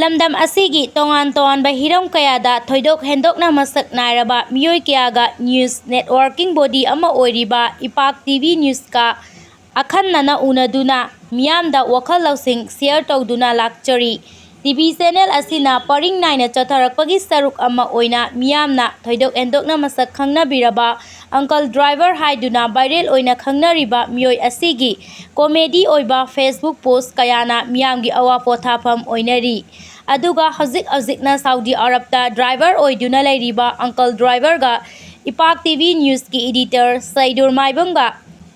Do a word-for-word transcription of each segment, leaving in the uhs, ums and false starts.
ꯂꯝꯗꯝ ꯑꯁꯤꯒꯤ ꯇꯣꯉꯥꯟ ꯇꯣꯉꯥꯟꯕ ꯍꯤꯔꯝ ꯀꯌꯥꯗ ꯊꯣꯏꯗꯣꯛ ꯍꯦꯟꯗꯣꯛꯅ ꯃꯁꯛ ꯅꯥꯏꯔꯕ ꯃꯤꯑꯣꯏ ꯀꯌꯥꯒ news networking body ꯑꯃ ꯑꯣꯏꯔꯤꯕ ꯏꯄꯥꯛ ꯇꯤ ꯚꯤ ꯅ꯭ꯌꯨꯁꯀ ꯑꯈꯟꯅꯅ ꯎꯅꯗꯨꯅ ꯃꯤꯌꯥꯝꯗ ꯋꯥꯈꯜ ꯂꯧꯁꯤꯡ share ꯇꯧꯗꯨꯅ ꯂꯥꯛꯆꯔꯤ꯫ ꯇꯤ ꯚꯤ channel ꯑꯁꯤꯅ ꯄꯔꯤꯡ ꯅꯥꯏꯅ ꯆꯠꯊꯔꯛꯄꯒꯤ ꯁꯔꯨꯛ ꯑꯃ ꯑꯣꯏꯅ ꯃꯤꯌꯥꯝꯅ ꯊꯣꯏꯗꯣꯛ ꯍꯦꯟꯗꯣꯛꯅ ꯃꯁꯛ ꯈꯪꯅꯕꯤꯔꯕ uncle driver ꯍꯥꯏꯗꯨꯅ viral ꯑꯣꯏꯅ ꯈꯪꯅꯔꯤꯕ ꯃꯤꯑꯣꯏ ꯑꯁꯤꯒꯤ comedy ꯑꯣꯏꯕ Facebook post ꯀꯌꯥꯅ ꯃꯤꯌꯥꯝꯒꯤ ꯑꯋꯥ ꯄꯣꯊꯥꯐꯝ ꯑꯣꯏꯅꯔꯤ꯫ ꯑꯗꯨꯒ ꯍꯧꯖꯤꯛ ꯍꯧꯖꯤꯛꯅ ꯁꯥꯎꯗꯤ ꯑꯔꯕꯇ driver ꯑꯣꯏꯗꯨꯅ ꯂꯩꯔꯤꯕ uncle driverꯒ ꯏꯄꯥꯛ ꯇꯤ ꯚꯤ ꯅ꯭ꯌꯨꯁꯀꯤ editor ꯁꯩꯗꯨꯔ ꯃꯥꯏꯕꯝꯒ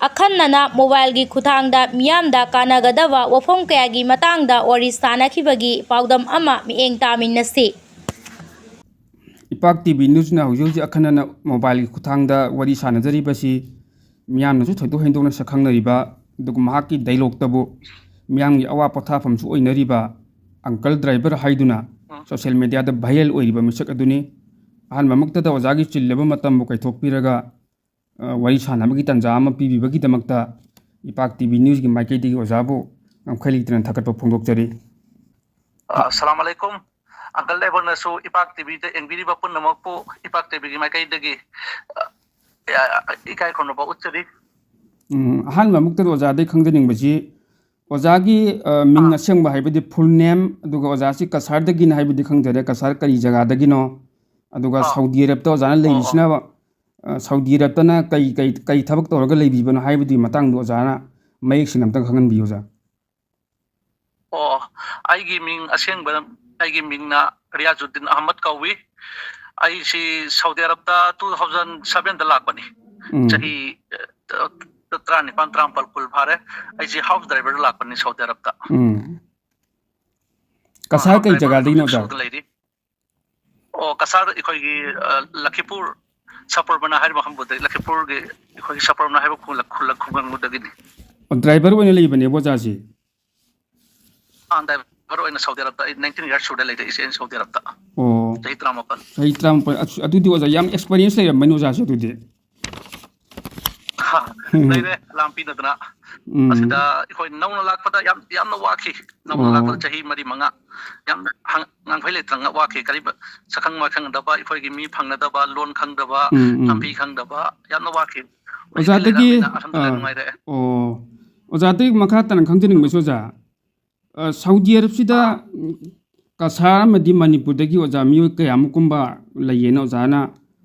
ꯑꯈꯟꯅꯅ mobileꯒꯤ ꯈꯨꯠꯊꯥꯡꯗ ꯃꯤꯌꯥꯝꯗ ꯀꯥꯟꯅꯒꯗꯕ ꯋꯥꯐꯝ ꯀꯌꯥꯒꯤ ꯃꯇꯥꯡꯗ ꯋꯥꯔꯤ ꯁꯥꯅꯈꯤꯕꯒꯤ ꯄꯥꯎꯗꯝ ꯑꯃ ꯃꯤꯠꯌꯦꯡ ꯇꯥꯃꯤꯟꯅꯁꯤ꯫ ꯏꯄꯥꯛ ꯇꯤ ꯚꯤ ꯅ꯭ꯌꯨꯁꯅ ꯍꯧꯖꯤꯛ ꯍꯧꯖꯤꯛ ꯑꯈꯟꯅꯅ mobileꯒꯤ ꯈꯨꯠꯊꯥꯡꯗ ꯋꯥꯔꯤ ꯁꯥꯅꯖꯔꯤꯕꯁꯤ ꯃꯤꯌꯥꯝꯅꯁꯨ ꯊꯣꯏꯗꯣꯛ ꯍꯦꯟꯗꯣꯛꯅ ꯁꯛꯈꯪꯅꯔꯤꯕ, ꯑꯗꯨꯒ ꯃꯍꯥꯛꯀꯤ dialogueꯇꯕꯨ ꯃꯤꯌꯥꯝꯒꯤ ꯑꯋꯥ ꯄꯣꯊꯥꯐꯝꯁꯨ ꯑꯣꯏꯅꯔꯤꯕ uncle driver ꯍꯥꯏꯗꯨꯅ social mediaꯗ viral ꯑꯣꯏꯔꯤꯕ ꯃꯤꯁꯛ ꯑꯗꯨꯅꯤ꯫ ꯑꯍꯥꯟꯕꯃꯛꯇꯗ ꯑꯣꯖꯥꯒꯤ ꯆꯤꯜꯂꯕ ꯃꯇꯝꯕꯨ ꯀꯥꯏꯊꯣꯛꯄꯤꯔꯒ, ꯑ, ꯋꯥꯔꯤ ꯁꯥꯟꯅꯕꯒꯤ ꯇꯥꯟꯖꯥ ꯑꯃ ꯄꯤꯕꯤꯕꯒꯤꯗꯃꯛꯇ ꯏꯄꯥꯛ ꯇꯤ ꯚꯤ ꯅ꯭ꯌꯨꯁꯀꯤ ꯃꯥꯏꯀꯩꯗꯒꯤ ꯑꯣꯖꯥꯕꯨ ꯉꯝꯈꯩ ꯂꯩꯇꯅ ꯊꯥꯒꯠꯄ ꯐꯣꯡꯗꯣꯛꯆꯔꯤ꯫ ꯑ, ꯑꯁꯂꯥꯝ ꯑꯂꯩꯀꯨꯝ꯫ Uncle driverꯅꯁꯨ ꯏꯄꯥꯛ ꯇꯤ ꯚꯤꯗ ꯌꯦꯡꯕꯤꯔꯤꯕ ꯄꯨꯝꯅꯃꯛꯄꯨ ꯏꯄꯥꯛ ꯇꯤ ꯚꯤꯒꯤ ꯃꯥꯏꯀꯩꯗꯒꯤ, ꯑ, ꯑ, ꯏꯀꯥꯏ ꯈꯨꯝꯅꯕ ꯎꯠꯆꯔꯤ꯫ ꯎꯝ, ꯑꯍꯥꯟꯕꯃꯛꯇꯗ ꯑꯣꯖꯥꯗꯒꯤ ꯈꯪꯖꯅꯤꯡꯕꯁꯤ, ꯑꯣꯖꯥꯒꯤ, ꯑ, ꯃꯤꯡ ꯑꯥ꯫ ꯑꯁꯦꯡꯕ ꯍꯥꯏꯕꯗꯤ full name, ꯑꯗꯨꯒ ꯑꯣꯖꯥꯁꯤ ꯀꯁꯥꯔꯗꯒꯤꯅꯤ ꯍꯥꯏꯕꯗꯤ ꯈꯪꯖꯔꯦ, ꯀꯁꯥꯔ ꯀꯔꯤ ꯖꯒꯥꯗꯒꯤꯅꯣ? ꯑꯗꯨꯒ ꯑꯥ꯫ ꯁꯥꯎꯗꯤ ꯑꯔꯕꯇ ꯑꯣꯖꯥꯅ ꯑꯣ, ꯑꯣ꯫ ꯂꯩꯔꯤꯁꯤꯅ, ꯑ, ꯁꯥꯎꯗꯤ ꯑꯔꯕꯇꯅ ꯀꯩ, ꯀꯩ, ꯀꯩ ꯊꯕꯛ ꯇꯧꯔꯒ ꯂꯩꯕꯤꯕꯅꯣ ꯍꯥꯏꯕꯗꯨꯒꯤ ꯃꯇꯥꯡꯗꯣ ꯑꯣꯖꯥꯅ ꯃꯌꯦꯛ ꯁꯦꯡꯅ ꯑꯝꯇꯪ ꯈꯪꯍꯟꯕꯤꯌꯨ, ꯑꯣꯖꯥ꯫ ꯑꯣ, ꯑꯩꯒꯤ ꯃꯤꯡ ꯑꯁꯦꯡꯕ, ꯑꯩꯒꯤ ꯃꯤꯡꯅ ꯔꯤꯌꯥꯖꯨꯗꯤꯟ ꯑꯍꯃꯗ ꯀꯧꯏ꯫ ꯑꯩꯁꯤ ꯁꯥꯎꯗꯤ ꯑꯔꯕꯇ two thousand sevenꯗ ꯂꯥꯛꯄꯅꯤ꯫ ꯎꯝ꯫ ꯆꯍꯤ, ꯑ, ꯇꯔꯥꯅꯤꯄꯥꯟ, ꯇꯔꯥꯃꯥꯄꯜ, ꯀꯨꯟ ꯐꯥꯔꯦ꯫ ꯑꯩꯁꯤ house driverꯗ ꯂꯥꯛꯄꯅꯤ ꯁꯥꯎꯗꯤ ꯑꯔꯕꯇ꯫ ꯎꯝ꯫ ꯀꯁꯥꯔ ꯑ, ꯀꯩ house driver ꯖꯒꯥꯗꯒꯤꯅꯣ, ꯍꯧꯖꯤꯛ ꯑꯣꯖꯥ? ꯁꯨꯗ ꯂꯩꯔꯤ꯫ ꯑꯣ, ꯀꯁꯥꯔ ꯑꯩꯈꯣꯏꯒꯤ, ꯑ, ꯂꯈꯤꯄꯨꯔ ꯁꯕꯔꯃꯅꯥ ꯍꯥꯏꯔꯤꯕ ꯃꯐꯝꯗꯨꯗꯒꯤ, ꯂꯈꯤꯄꯨꯔꯒꯤ ꯑꯩꯈꯣꯏꯒꯤ ꯁꯕꯔꯃꯅꯥ ꯍꯥꯏꯕ ꯈꯨꯜ-, ꯈꯨꯜ-, ꯈꯨꯡꯒꯪꯗꯨꯗꯒꯤꯅꯤ꯫ ꯑꯣ, driver ꯑꯣꯏꯅ ꯂꯩꯕꯅꯦꯕ ꯑꯣꯖꯥꯁꯤ? ꯑꯥ, driver ꯑꯣꯏꯅ ꯁꯥꯎꯗꯤ ꯑꯔꯕꯇ ꯑꯩ nineteen years ꯁꯨꯔꯦ ꯂꯩꯔꯛꯏꯁꯦ ꯑꯩꯅ ꯁꯥꯎꯗꯤ ꯑꯔꯕꯇ꯫ ꯑꯣ꯫ ꯆꯍꯤ ꯇꯔꯥꯃꯥꯄꯜ꯫ ꯆꯍꯤ ꯇꯔꯥꯃꯥꯄꯜ꯫ ꯑꯁ, ꯑꯗꯨꯗꯤ ꯑꯣꯖꯥ ꯌꯥꯝ experience ꯂꯩꯔꯝꯃꯅꯤ ꯑꯣꯖꯥꯁꯦ ꯑꯗꯨꯗꯤ꯫ ꯂꯩꯔꯦ, ꯂꯥꯝ ꯄꯤꯅꯗꯅ꯫ ꯎꯝ꯫ ꯑꯁꯤꯗ ꯑꯩꯈꯣꯏ ꯅꯧꯅ ꯂꯥꯛꯄꯗ ꯌꯥꯝ, ꯌꯥꯝꯅ ꯋꯥꯈꯤ꯫ ꯅꯧꯅ ꯑꯣ꯫ ꯂꯥꯛꯄꯗ ꯆꯍꯤ ꯃꯔꯤ ꯃꯉꯥ ꯌꯥꯝ ꯍꯪ-, ꯉꯥꯡꯐꯩ ꯂꯩꯇꯅ ꯋꯥꯈꯤ꯫ ꯀꯔꯤꯕ ꯁꯛꯈꯪ ꯃꯥꯏꯈꯪꯗꯕ, ꯑꯩꯈꯣꯏꯒꯤ ꯃꯤ ꯐꯪꯅꯗꯕ, ꯂꯣꯟ ꯈꯪꯗꯕ, ꯎꯝ, ꯎꯝ꯫ ꯂꯝꯕꯤ ꯈꯪꯗꯕ, ꯌꯥꯝꯅ ꯋꯥꯈꯤ꯫ ꯍꯧꯖꯤꯛꯇꯤ ꯑꯣꯖꯥꯗꯒꯤ, ꯂꯩꯔꯛꯑꯕꯅꯤꯅ ꯑꯍꯟ ꯑꯣꯏꯅ ꯑꯥ, ꯅꯨꯡꯉꯥꯏꯔꯛꯑꯦ꯫ ꯑꯣ꯫ ꯑꯣꯖꯥꯗꯒꯤ ꯃꯈꯥ ꯇꯥꯅ ꯈꯪꯖꯅꯤꯡꯕꯁꯨ ꯑꯣꯖꯥ, ꯑ, ꯁꯥꯎꯗꯤ ꯑꯔꯕꯁꯤꯗ, ꯑꯥ꯫ ꯎꯝ, ꯀꯁꯥꯔ ꯑꯃꯗꯤ ꯃꯅꯤꯄꯨꯔꯗꯒꯤ ꯑꯣꯖꯥ ꯃꯤꯑꯣꯏ ꯀꯌꯥꯃꯨꯛ ꯀꯨꯝꯕ ꯂꯩꯌꯦꯅ ꯑꯣꯖꯥꯅ,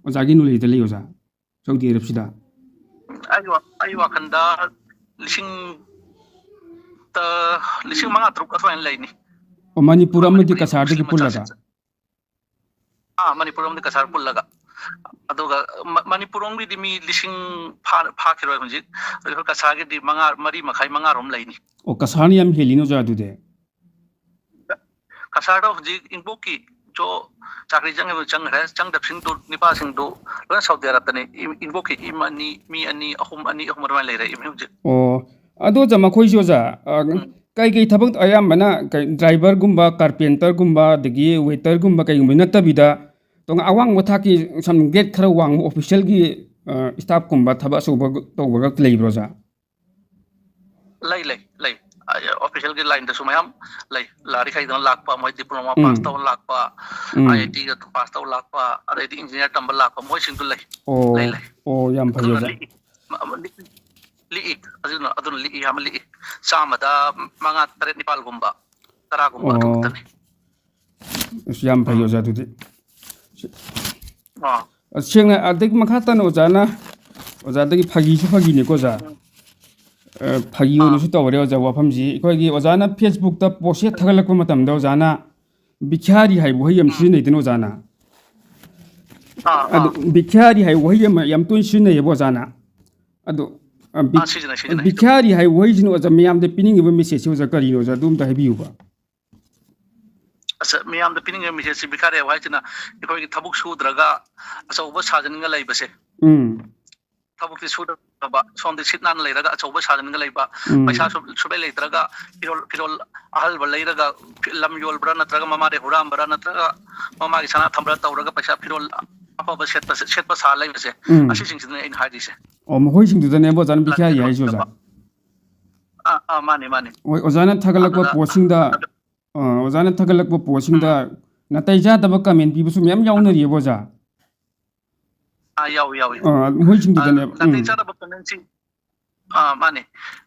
ꯑꯣꯖꯥꯒꯤ knowledgeꯇ ꯂꯩ ꯑꯣꯖꯥ? ꯁꯥꯎꯗꯤ ꯑꯔꯕꯁꯤꯗ? ꯑꯩ ꯋꯥ-, ꯑꯩ ꯋꯥꯈꯜꯗ ꯂꯤꯁꯤꯡ ꯇ-, ꯂꯤꯁꯤꯡ ꯃꯉꯥ ꯇꯔꯨꯛ ꯑꯗꯨꯃꯥꯏꯅ ꯂꯩꯅꯤ꯫ ꯑꯣ, ꯃꯅꯤꯄꯨꯔ ꯑꯩꯈꯣꯏ ꯑꯃꯗꯤ ꯃꯅꯤꯄꯨꯔꯤ ꯀꯁꯥꯔꯗꯒꯤ ꯃꯨꯁꯂꯤꯝ ꯄꯨꯜꯂꯒ? ꯃꯆꯥꯁꯤꯡꯁꯦ꯫ ꯑꯥ, ꯃꯅꯤꯄꯨꯔ ꯑꯃꯗꯤ ꯀꯁꯥꯔ ꯄꯨꯜꯂꯒ꯫ ꯑꯗꯨꯒ ꯃ-, ꯃꯅꯤꯄꯨꯔ ꯑꯃꯒꯤꯗꯤ ꯃꯤ ꯂꯤꯁꯤꯡ ꯐꯥ-, ꯐꯥꯈꯤꯔꯣꯏ ꯍꯧꯖꯤꯛ꯫ ꯑꯗꯨꯒ ꯀꯁꯥꯔꯒꯤꯗꯤ ꯃꯉꯥ, ꯃꯔꯤ ꯃꯈꯥꯏ, ꯃꯉꯥꯔꯣꯝ ꯂꯩꯅꯤ꯫ ꯑꯣ, ꯀꯁꯥꯔꯅ ꯌꯥꯝ ꯍꯦꯜꯂꯤꯅꯦ ꯑꯣꯖꯥ ꯑꯗꯨꯗꯤ꯫ ꯀꯁꯥꯔꯗ ꯍꯧꯖꯤꯛ ꯏꯪꯕꯣꯛꯀꯤ ꯆꯣ ꯆꯥꯀ꯭ꯔꯤ ꯆꯪꯉꯤꯕ ꯆꯪꯈ꯭ꯔꯦ, ꯆꯪꯗꯕꯁꯤꯡꯗꯨ, ꯅꯤꯄꯥꯁꯤꯡꯗꯨ ꯂꯣꯏꯅ ꯁꯥꯎꯗꯤ ꯑꯔꯕꯇꯅꯤ꯫ ꯏ-, ꯏꯪꯕꯣꯛꯀꯤ ꯏꯃ ꯑꯅꯤ, ꯃꯤ ꯑꯅꯤ, ꯑꯍꯨꯝ, ꯑꯅꯤ, ꯑꯍꯨꯝ ꯑꯗꯨꯃꯥꯏꯅ ꯂꯩꯔꯦ ꯏꯃꯨꯡꯁꯦ꯫ ꯑꯣ, ꯑꯗꯣ ꯑꯣꯖꯥ, ꯃꯈꯣꯏꯁꯤ ꯑꯣꯖꯥ, ꯑ, ꯎꯝ꯫ ꯀꯩ ꯀꯩ ꯊꯕꯛ ꯑꯌꯥꯝꯕꯅ ꯀꯩ, driverꯒꯨꯝꯕ, carpenterꯒꯨꯝꯕ, ꯑꯗꯒꯤ waiterꯒꯨꯝꯕ ꯀꯩꯒꯨꯝꯕ ꯅꯠꯇꯕꯤꯗ, ꯇꯣꯉꯥꯟ ꯑꯋꯥꯡꯕ ꯊꯥꯛꯀꯤ ꯁꯝ grade ꯈꯔ ꯋꯥꯡꯕ officialꯒꯤ, ꯑ, staffꯀꯨꯝꯕ ꯊꯕꯛ ꯑꯆꯧꯕ ꯇꯧꯕꯒ ꯂꯩꯕ꯭ꯔꯣ ꯑꯣꯖꯥ? ꯂꯩ, ꯂꯩ, ꯂꯩ꯫ ꯑ, officialꯒꯤ lineꯗꯁꯨ ꯃꯌꯥꯝ ꯂꯩ꯫ ꯂꯥꯏꯔꯤꯛ ꯍꯩꯗꯅ ꯂꯥꯛꯄ, ꯃꯣꯏ diploma ꯎꯝ꯫ Pass ꯇꯧꯔ ꯂꯥꯛꯄ, ꯎꯝ꯫ IITꯒ pass ꯇꯧꯔ ꯂꯥꯛꯄ, ꯑꯗꯩꯗꯤ engineer ꯇꯝꯕ ꯂꯥꯛꯄ, ꯃꯣꯏꯁꯤꯡꯗꯨ ꯂꯩ꯫ ꯑꯣ, ꯂꯩ, ꯂꯩ꯫ ꯑꯣ, ꯌꯥꯝ ꯐꯩ ꯑꯗꯨꯅ ꯑꯣꯖꯥ꯫ ꯂꯤꯛꯏ꯫ ꯃ-, ꯃ-, ꯂꯤꯛꯏ꯫ ꯂꯤꯛꯏ꯫ ꯑꯗꯨꯅ, ꯑꯗꯨꯅ ꯂꯤꯛꯏ, ꯌꯥꯝ ꯂꯤꯛꯏ꯫ ꯆꯥꯝꯃꯗ ꯃꯉꯥ, ꯇꯔꯦꯠ, ꯅꯤꯄꯥꯜꯒꯨꯝꯕ, ꯇꯔꯥꯒꯨꯝꯕ ꯑꯣ꯫ ꯑꯗꯨꯃꯛꯇꯅꯤ꯫ ꯑꯁ, ꯌꯥꯝ ꯐꯩ ꯎꯝ꯫ ꯑꯣꯖꯥ ꯑꯗꯨꯗꯤ꯫ ꯑꯥ꯫ ꯑꯁ, ꯁꯦꯡꯅ ꯑꯗꯒꯤ ꯃꯈꯥ ꯇꯥꯅ ꯑꯣꯖꯥꯅ, ꯑꯣꯖꯥꯗꯒꯤ ꯐꯥꯒꯤꯁꯨ ꯐꯥꯒꯤꯅꯤꯀꯣ ꯑꯣꯖꯥ꯫ ꯎꯝ꯫ ꯑ, ꯐꯥꯒꯤ ꯑꯥ꯫ ꯑꯣꯏꯅꯁꯨ ꯇꯧꯔꯦ ꯑꯣꯖꯥ ꯋꯥꯐꯝꯁꯤ꯫ ꯑꯩꯈꯣꯏꯒꯤ ꯑꯣꯖꯥꯅ Facebookꯇ post ꯍꯦꯛ ꯊꯥꯒꯠꯂꯛꯄ ꯃꯇꯝꯗ ꯑꯣꯖꯥꯅ ꯕꯤꯈ꯭ꯌꯥꯔꯤ ꯍꯥꯏꯕ ꯋꯥꯍꯩ ꯑꯃ ꯎꯝ꯫ ꯁꯤꯖꯤꯟꯅꯩꯗꯅ ꯑꯣꯖꯥꯅ꯫ ꯑꯥ, ꯑꯗꯨ ꯑꯥ꯫ ꯕꯤꯈ꯭ꯌꯥꯔꯤ ꯍꯥꯏꯕ ꯋꯥꯍꯩ ꯑꯃ ꯌꯥꯝ ꯇꯣꯏꯅ ꯁꯤꯖꯤꯟꯅꯩꯌꯦꯕ ꯑꯣꯖꯥꯅ꯫ ꯑꯗꯨ, ꯑ, ꯕꯤ-, ꯑꯥ, ꯁꯤꯖꯤꯟꯅꯩ, ꯁꯤꯖꯤꯟꯅꯩ꯫ ꯕꯤꯈ꯭ꯌꯥꯔꯤ ꯍꯥꯏꯕ ꯋꯥꯍꯩꯁꯤꯅ ꯑꯣꯖꯥ ꯃꯌꯥꯝꯗ ꯄꯤꯅꯤꯡꯉꯤꯕ messageꯁꯤ ꯑꯣꯖꯥ ꯀꯔꯤꯅꯣ ꯑꯣꯖꯥ? ꯑꯗꯨ ꯑꯝꯇ ꯍꯥꯏꯕꯤꯌꯨꯕ꯫ ꯑꯁ, ꯃꯌꯥꯝꯗ ꯄꯤꯅꯤꯡꯉꯤꯕ messageꯁꯤ ꯕꯤꯈ꯭ꯌꯥꯔꯤ ꯍꯥꯏꯕ ꯋꯥꯍꯩꯁꯤꯅ ꯑꯩꯈꯣꯏꯒꯤ ꯊꯕꯛ ꯁꯨꯗ꯭ꯔꯒ ꯑꯆꯧꯕ ꯁꯥꯖꯤꯟꯒ ꯂꯩꯕꯁꯦ꯫ ꯎꯝ꯫ ꯊꯕꯛꯇꯤ ꯁꯨꯗꯕ, ꯁꯣꯝꯗꯤ ꯁꯤꯠ ꯅꯥꯟꯅ ꯂꯩꯔꯒ ꯑꯆꯧꯕ ꯁꯥꯖꯤꯟꯒ ꯂꯩꯕ, ꯎꯝ꯫ ꯄꯩꯁꯥ ꯁꯨ-, ꯁꯨꯡꯂꯩ ꯂꯩꯇ꯭ꯔꯒ ꯐꯤꯔꯣꯜ, ꯐꯤꯔꯣꯜ ꯑꯍꯜꯕ ꯂꯩꯔꯒ ꯐꯤ-, ꯂꯝ ꯌꯣꯜꯕ꯭ꯔꯥ ꯅꯠꯇ꯭ꯔꯒ ꯃꯃꯥꯗꯩ ꯍꯨꯔꯥꯟꯕ꯭ꯔꯥ ꯅꯠꯇ꯭ꯔꯒ ꯃꯃꯥꯒꯤ ꯁꯅꯥ ꯊꯝꯕ꯭ꯔꯥ ꯇꯧꯔꯒ ꯄꯩꯁꯥ ꯐꯤꯔꯣꯜ ꯑꯐꯕ ꯁꯦꯠꯄ, ꯁꯦꯠꯄ ꯁꯥ ꯂꯩꯕꯁꯦ, ꯎꯝ꯫ ꯑꯁꯤꯁꯤꯡꯁꯤꯅ ꯑꯩꯅ ꯍꯥꯏꯔꯤꯁꯦ꯫ ꯑꯣ, ꯃꯈꯣꯏꯁꯤꯡꯗꯨꯗꯅꯦꯕ ꯑꯣꯖꯥꯅ ꯕꯤꯈ꯭ꯌꯥ ꯌꯥꯏ ꯍꯥꯏꯁꯦ, ꯑꯣꯖꯥ꯫ ꯑꯥ, ꯑꯥ, ꯃꯥꯅꯦ, ꯃꯥꯅꯦ꯫ ꯍꯣꯏ, ꯑꯣꯖꯥꯅ ꯊꯥꯒꯠꯂꯛꯄ ꯑꯗꯨꯗ ꯄꯣꯠꯁꯤꯡꯗ, ꯑ, ꯑꯣꯖꯥꯅ ꯊꯥꯒꯠꯂꯛꯄ ꯄꯣꯠꯁꯤꯡꯗ ꯅꯥꯇꯩ ꯆꯥꯗꯕ ꯀꯃꯦꯟ ꯄꯤꯕꯁꯨ ꯃꯌꯥꯝ ꯌꯥꯎꯅꯔꯤꯑꯕ, ꯑꯣꯖꯥ꯫ ꯑꯥ, ꯌꯥꯎꯏ, ꯌꯥꯎꯏ꯫ ꯑ, ꯃꯈꯣꯏꯁꯤꯡꯗꯨꯗꯅꯦꯕ, ꯑꯥ, ꯅꯥꯇꯩ ꯎꯝ꯫ ꯆꯥꯗꯕ ꯀꯃꯦꯟꯁꯤꯡ, ꯑꯥ, ꯃꯥꯅꯦ꯫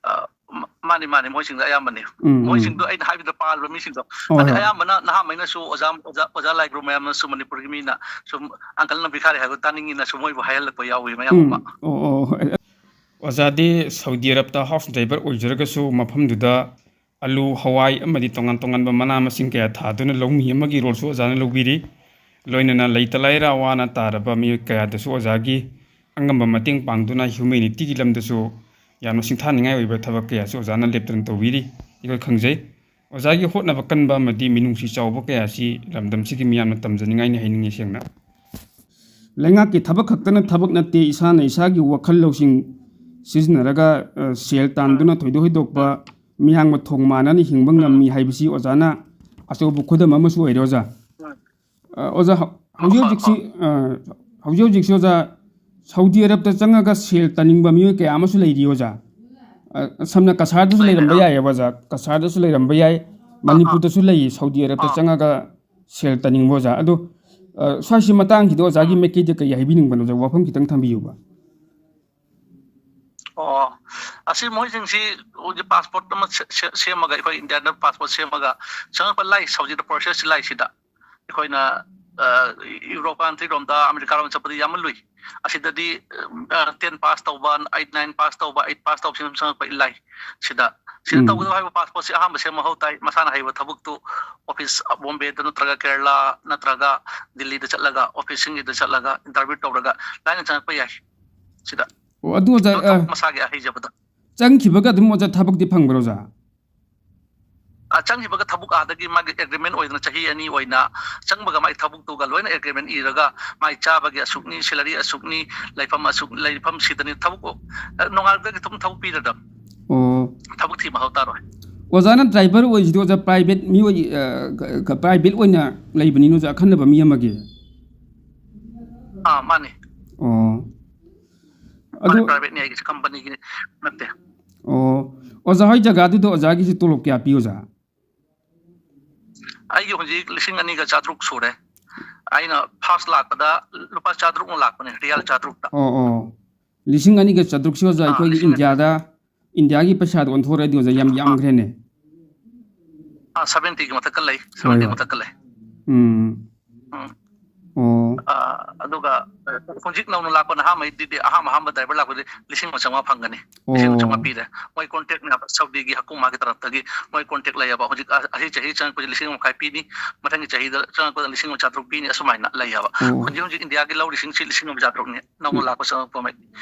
ꯑꯥ, ꯃ-, ꯃꯥꯅꯦ, ꯃꯥꯅꯦ, ꯃꯣꯏꯁꯤꯡꯗꯣ ꯑꯌꯥꯝꯕꯅꯦ꯫ ꯎꯝ, ꯎꯝ꯫ ꯃꯣꯏꯁꯤꯡꯗꯣ ꯑꯩꯅ ꯍꯥꯏꯕꯗ ꯄꯥꯜꯂꯕ ꯃꯤꯁꯤꯡꯗꯣ꯫ ꯍꯣꯏ, ꯑꯗꯩ ꯍꯣꯏ꯫ ꯑꯌꯥꯝꯕꯅ ꯅꯍꯥꯃꯩꯅꯁꯨ ꯑꯣꯖꯥ, ꯑꯣꯖꯥ, ꯑꯣꯖꯥ ꯂꯥꯏꯒ꯭ꯔꯨ ꯃꯌꯥꯝꯅꯁꯨ ꯃꯅꯤꯄꯨꯔꯒꯤ ꯃꯤꯅ ꯁꯨꯝ ꯑꯪꯀꯜꯅ ꯕꯤꯈꯥꯔꯤ ꯍꯥꯏꯕ ꯇꯥꯅꯤꯡꯉꯤꯅꯁꯨ ꯃꯣꯏꯕꯨ ꯍꯥꯏꯍꯜꯂꯛꯄ ꯌꯥꯎꯏ ꯃꯌꯥꯝ ꯎꯝ꯫ ꯑꯃ꯫ ꯑꯣ, ꯑꯣ, ꯍꯣꯏ꯫ ꯑꯣꯖꯥꯗꯤ ꯁꯥꯎꯗꯤ ꯑꯔꯕꯇ house driver ꯑꯣꯏꯖꯔꯒꯁꯨ ꯃꯐꯝꯗꯨꯗ ꯑꯂꯨ, ꯍꯋꯥꯏ ꯑꯃꯗꯤ ꯇꯣꯉꯥꯟ ꯇꯣꯉꯥꯟꯕ ꯃꯅꯥ ꯃꯁꯤꯡ ꯀꯌꯥ ꯊꯥꯗꯨꯅ ꯂꯧꯃꯤ ꯑꯃꯒꯤ roleꯁꯨ ꯑꯣꯖꯥꯅ ꯂꯧꯕꯤꯔꯤ꯫ ꯂꯣꯏꯅꯅ ꯂꯩꯇ ꯂꯥꯏꯔ ꯑꯋꯥ ꯑꯅꯥ ꯇꯥꯔꯕ ꯃꯤꯑꯣꯏ ꯀꯌꯥꯗꯁꯨ ꯑꯣꯖꯥꯒꯤ ꯑꯉꯝꯕ ꯃꯇꯦꯡ ꯄꯥꯡꯗꯨꯅ humanityꯒꯤ ꯂꯝꯗꯁꯨ ꯌꯥꯝꯅ ꯁꯤꯡꯊꯥꯅꯤꯡꯉꯥꯏ ꯑꯣꯏꯕ ꯊꯕꯛ ꯀꯌꯥꯁꯨ ꯑꯣꯖꯥꯅ ꯂꯦꯞꯇꯅ ꯇꯧꯕꯤꯔꯤ꯫ ꯑꯩꯈꯣꯏ ꯈꯪꯖꯩ꯫ ꯑꯣꯖꯥꯒꯤ ꯍꯣꯠꯅꯕ ꯀꯟꯕ ꯑꯃꯗꯤ ꯃꯤꯅꯨꯡꯁꯤ ꯆꯥꯎꯕ ꯀꯌꯥ ꯑꯁꯤ ꯂꯝꯗꯝꯁꯤꯒꯤ ꯃꯤꯌꯥꯝꯅ ꯇꯝꯖꯅꯤꯡꯉꯥꯏꯅꯤ ꯍꯥꯏꯅꯤꯡꯉꯤ ꯁꯦꯡꯅ꯫ ꯂꯩꯉꯥꯛꯀꯤ ꯊꯕꯛ ꯈꯛꯇꯅ ꯊꯕꯛ ꯅꯠꯇꯦ, ꯏꯁꯥꯅ ꯏꯁꯥꯒꯤ ꯋꯥꯈꯜ ꯂꯧꯁꯤꯡ ꯁꯤꯖꯤꯟꯅꯔꯒ, ꯑ, ꯁꯦꯜ ꯇꯥꯟꯗꯨꯅ ꯊꯣꯏꯗꯣꯛ ꯍꯦꯟꯗꯣꯛꯄ ꯃꯤꯌꯥꯝꯒ ꯊꯣꯡ ꯃꯥꯟꯅꯅ ꯍꯤꯡꯕ ꯉꯝꯃꯤ ꯍꯥꯏꯕꯁꯤ ꯑꯣꯖꯥꯅ ꯑꯆꯧꯕ ꯈꯨꯗꯝ ꯑꯃꯁꯨ ꯑꯣꯏꯔꯦ, ꯑꯣꯖꯥ꯫ ꯑ, ꯑꯣꯖꯥ, ꯍꯧ-, ꯍꯧꯖꯤꯛ ꯍꯧꯖꯤꯛꯁꯤ, ꯑ, ꯍꯧꯖꯤꯛ ꯍꯧꯖꯤꯛꯁꯤ, ꯑꯣꯖꯥ, ꯁꯥꯎꯗꯤ ꯑꯔꯕꯇ ꯆꯪꯉꯒ ꯁꯦꯜ ꯇꯥꯅꯤꯡꯕ ꯃꯤꯑꯣꯏ ꯀꯌꯥ ꯑꯃꯁꯨ ꯂꯩꯔꯤ, ꯑꯣꯖꯥ꯫ ꯑ, ꯁꯝꯅ ꯀꯁꯥꯔꯗꯁꯨ ꯂꯩꯔꯦ, ꯂꯩꯔꯝꯕ ꯑꯥ꯫ ꯌꯥꯏꯌꯦꯕ, ꯑꯣꯖꯥ꯫ ꯀꯁꯥꯔꯗꯁꯨ ꯂꯩꯔꯝꯕ ꯌꯥꯏ꯫ ꯑꯥ, ꯑꯥ꯫ ꯃꯅꯤꯄꯨꯔꯗꯁꯨ ꯂꯩ, ꯁꯥꯎꯗꯤ ꯑꯔꯕꯇ ꯑꯥ꯫ ꯆꯪꯉꯒ ꯁꯦꯜ ꯇꯥꯅꯤꯡꯕ, ꯑꯣꯖꯥ꯫ ꯑꯗꯣ, ꯑ, ꯁ꯭ꯋꯥꯏꯁꯤ ꯃꯇꯥꯡꯁꯤꯗ ꯑꯣꯖꯥꯒꯤ ꯎꯝ꯫ ꯃꯥꯏꯀꯩꯗ ꯀꯩ ꯍꯥꯏꯕꯤꯅꯤꯡꯕꯅꯣ, ꯑꯣꯖꯥ? ꯋꯥꯐꯝ ꯈꯤꯇꯪ ꯊꯝꯕꯤꯌꯨꯕ꯫ ꯑꯣ, ꯑꯁꯤ ꯃꯣꯏꯁꯤꯡꯁꯤ ꯍꯧꯖꯤꯛ passport ꯑꯃ ꯁꯦ-, ꯁꯦ-, ꯁꯦꯝꯃꯒ, ꯑꯩꯈꯣꯏ Indiaꯗ passport ꯁꯦꯝꯃꯒ ꯆꯪꯉꯛꯄ ꯂꯥꯏ, ꯍꯧꯖꯤꯛꯇ process ꯂꯥꯏꯁꯤꯗ꯫ ꯑꯩꯈꯣꯏꯅ, ꯑ, ꯌꯨꯔꯣꯞ country ꯔꯣꯝꯗ, ꯑꯃꯦꯔꯤꯀꯥ ꯔꯣꯝ ꯆꯠꯄꯗꯤ ꯌꯥꯝꯅ ꯂꯨꯏ꯫ ꯑꯁꯤꯗꯗꯤ, ꯑ, ten pass ꯇꯧꯕ, eight nine pass ꯇꯧꯕ, eight pass ꯇꯧꯕꯁꯤꯅ ꯑꯗꯨꯝ ꯆꯪꯉꯛꯄ ꯂꯥꯏ꯫ ꯁꯤꯗ, ꯁꯤꯗ ꯎꯝ꯫ ꯇꯧꯒꯗꯕ ꯍꯥꯏꯕ passportꯁꯤ ꯑꯍꯥꯟꯕ ꯁꯦꯝꯕ ꯃꯊꯧ ꯇꯥꯏ꯫ ꯃꯁꯥꯅ ꯍꯩꯕ ꯊꯕꯛꯇꯨ office ꯕꯣꯝꯕꯦꯗ ꯅꯠꯇ꯭ꯔꯒ ꯀꯦꯔꯂꯥ ꯅꯠꯇ꯭ꯔꯒ ꯗꯤꯜꯂꯤꯗ ꯆꯠꯂꯒ, officeꯁꯤꯡꯒꯤꯗ ꯆꯠꯂꯒ interview ꯇꯧꯔꯒ ꯂꯥꯏꯅ ꯆꯪꯉꯛꯄ ꯌꯥꯏ꯫ ꯁꯤꯗ꯫ ꯑꯣ, ꯑꯗꯨ ꯑꯣꯖꯥ, ꯑꯗꯨ ꯑ, ꯊꯕꯛ ꯃꯁꯥꯒꯤ ꯑꯍꯩꯖꯕꯗ꯫ ꯆꯪꯈꯤꯕꯒ ꯑꯗꯨꯝ ꯑꯣꯖꯥ ꯊꯕꯛꯇꯤ ꯐꯪꯕ꯭ꯔꯣ, ꯑꯣꯖꯥ? ꯑ, ꯆꯪꯈꯤꯕꯒ ꯊꯕꯛ ꯑꯥꯗꯒꯤ ꯃꯥꯒꯤ agreement ꯑꯣꯏꯗꯅ ꯆꯍꯤ ꯑꯅꯤ ꯑꯣꯏꯅ ꯆꯪꯕꯒ ꯃꯥꯒꯤ ꯊꯕꯛꯇꯨꯒ ꯂꯣꯏꯅ agreement ꯏꯔꯒ ꯃꯥꯒꯤ ꯆꯥꯕꯒꯤ ꯑꯁꯨꯛꯅꯤ, salary ꯑꯁꯨꯛꯅꯤ, ꯂꯩꯐꯝ ꯑꯁꯨꯛ, ꯂꯩꯐꯝ ꯁꯤꯗꯅꯤ ꯊꯕꯛ, ꯑ, ꯅꯣꯡꯉꯥꯜꯂꯛꯄꯗꯒꯤ ꯑꯗꯨꯝ ꯊꯕꯛ ꯄꯤꯔꯗꯕ꯫ ꯑꯣ꯫ ꯊꯕꯛ ꯊꯤꯕ ꯃꯊꯧ ꯇꯥꯔꯣꯏ꯫ ꯑꯣꯖꯥꯅ driver ꯑꯣꯏꯁꯤꯗꯤ, ꯑꯣꯖꯥ, private ꯃꯤꯑꯣꯏ, ꯑ, ꯀ-, ꯀ-, private ꯑꯣꯏꯅ ꯂꯩꯕꯅꯤꯅ, ꯑꯣꯖꯥ, ꯑꯈꯟꯅꯕ ꯃꯤ ꯑꯃꯒꯤ? ꯑꯥ, ꯃꯥꯅꯤ꯫ ꯑꯣ꯫ ꯃꯥꯅꯤ, ꯑꯗꯨ ꯄ꯭ꯔꯥꯏꯚꯦꯠꯅꯤ, ꯑꯩꯒꯤꯁꯦ ꯀꯝꯄꯅꯤꯒꯤꯅꯤ ꯅꯠꯇꯦ꯫ ꯑꯣ꯫ ꯑꯣꯖꯥ ꯍꯣꯏ ꯖꯒꯥꯗꯨꯗ ꯑꯣꯖꯥꯒꯤꯁꯤ ꯇꯣꯂꯣꯞ ꯀꯌꯥ ꯄꯤ, ꯑꯣꯖꯥ? ꯑꯩꯒꯤ ꯍꯧꯖꯤꯛ ꯂꯤꯁꯤꯡ ꯑꯅꯤꯒ ꯆꯥꯇ꯭ꯔꯨꯛ ꯁꯨꯔꯦ꯫ ꯑꯩꯅ ꯐꯥꯔꯁ ꯂꯥꯛꯄꯗ ꯂꯨꯄꯥ ꯆꯥꯇ꯭ꯔꯨꯛꯅ ꯂꯥꯛꯄꯅꯦ, ꯔꯤꯌꯥꯜ ꯆꯥꯇ꯭ꯔꯨꯛꯇ꯫ ꯑꯣ ꯑꯣ꯫ ꯂꯤꯁꯤꯡ ꯑꯅꯤꯒ ꯆꯥꯇ꯭ꯔꯨꯛꯁꯤ ꯑꯣꯖꯥ ꯑꯥ, ꯑꯩꯈꯣꯏꯒꯤ ꯂꯤꯁꯤꯡ ꯑꯅꯤ꯫ ꯏꯟꯗꯤꯌꯥꯗ, ꯏꯟꯗꯤꯌꯥꯒꯤ ꯄꯩꯁꯥꯗ ꯑꯣꯟꯊꯣꯔꯛꯑꯗꯤ ꯑꯣꯖꯥ ꯌꯥꯝ ꯑꯥ꯫ ꯌꯥꯝꯈ꯭ꯔꯦꯅꯦ꯫ ꯑꯥ, ꯁꯚꯦꯟꯇꯤꯒꯤ ꯃꯊꯛꯇ ꯂꯩ, ꯍꯣꯏ ꯁꯚꯦꯟꯇꯤ ꯍꯣꯏ꯫ ꯃꯊꯛꯇ ꯂꯩ꯫ ꯎꯝ꯫ ꯎꯝ꯫ ꯑꯣ꯫ ꯑꯥ, ꯑꯗꯨꯒ, ꯑ, ꯍꯧꯖꯤꯛ ꯅꯧꯅ ꯂꯥꯛꯄ ꯅꯍꯥꯃꯩꯗꯨꯗꯤ, ꯑꯍꯥꯟꯕ ꯑꯍꯥꯟꯕ ꯗ꯭ꯔꯥꯏꯚꯔ ꯂꯥꯛꯄꯗꯤ ꯂꯤꯁꯤꯡ ꯑꯃ ꯆꯥꯝꯃꯉꯥ ꯐꯪꯒꯅꯤ꯫ ꯂꯤꯁꯤꯡ ꯑꯃ ꯆꯥꯝꯃꯉꯥ ꯑꯣ꯫ ꯄꯤꯔꯦ꯫ ꯃꯣꯏ ꯀꯣꯟꯇ꯭ꯔꯦꯛꯅꯦꯕ, ꯁꯥꯎꯗꯤꯒꯤ ꯍꯀꯨꯃꯥꯒꯤ ꯇꯔꯞꯇꯒꯤ ꯃꯣꯏ ꯀꯣꯟꯇ꯭ꯔꯦꯛ ꯂꯩꯌꯦꯕ꯫ ꯍꯧꯖꯤꯛ ꯑ-, ꯑꯁꯤ ꯆꯍꯤ ꯆꯪꯉꯛꯄꯁꯦ ꯂꯤꯁꯤꯡ ꯑꯃ ꯃꯈꯥꯏ ꯄꯤꯅꯤ, ꯃꯊꯪꯒꯤ ꯆꯍꯤꯗ ꯆꯪꯉꯛꯄꯗ ꯂꯤꯁꯤꯡ ꯑꯃ ꯆꯥꯇ꯭ꯔꯨꯛ ꯄꯤꯅꯤ, ꯑꯁꯨꯃꯥꯏꯅ ꯂꯩꯌꯦꯕ꯫ ꯑꯣ꯫ ꯍꯧꯖꯤꯛ ꯍꯧꯖꯤꯛ ꯏꯟꯗꯤꯌꯥꯒꯤ ꯂꯧꯔꯤꯁꯤꯡꯁꯤ ꯂꯤꯁꯤꯡ ꯑꯃ ꯆꯥꯇ꯭ꯔꯨꯛꯅꯤ, ꯅꯧꯅ ꯂꯥꯛꯄ ꯆꯪꯉꯛꯄ ꯃꯩ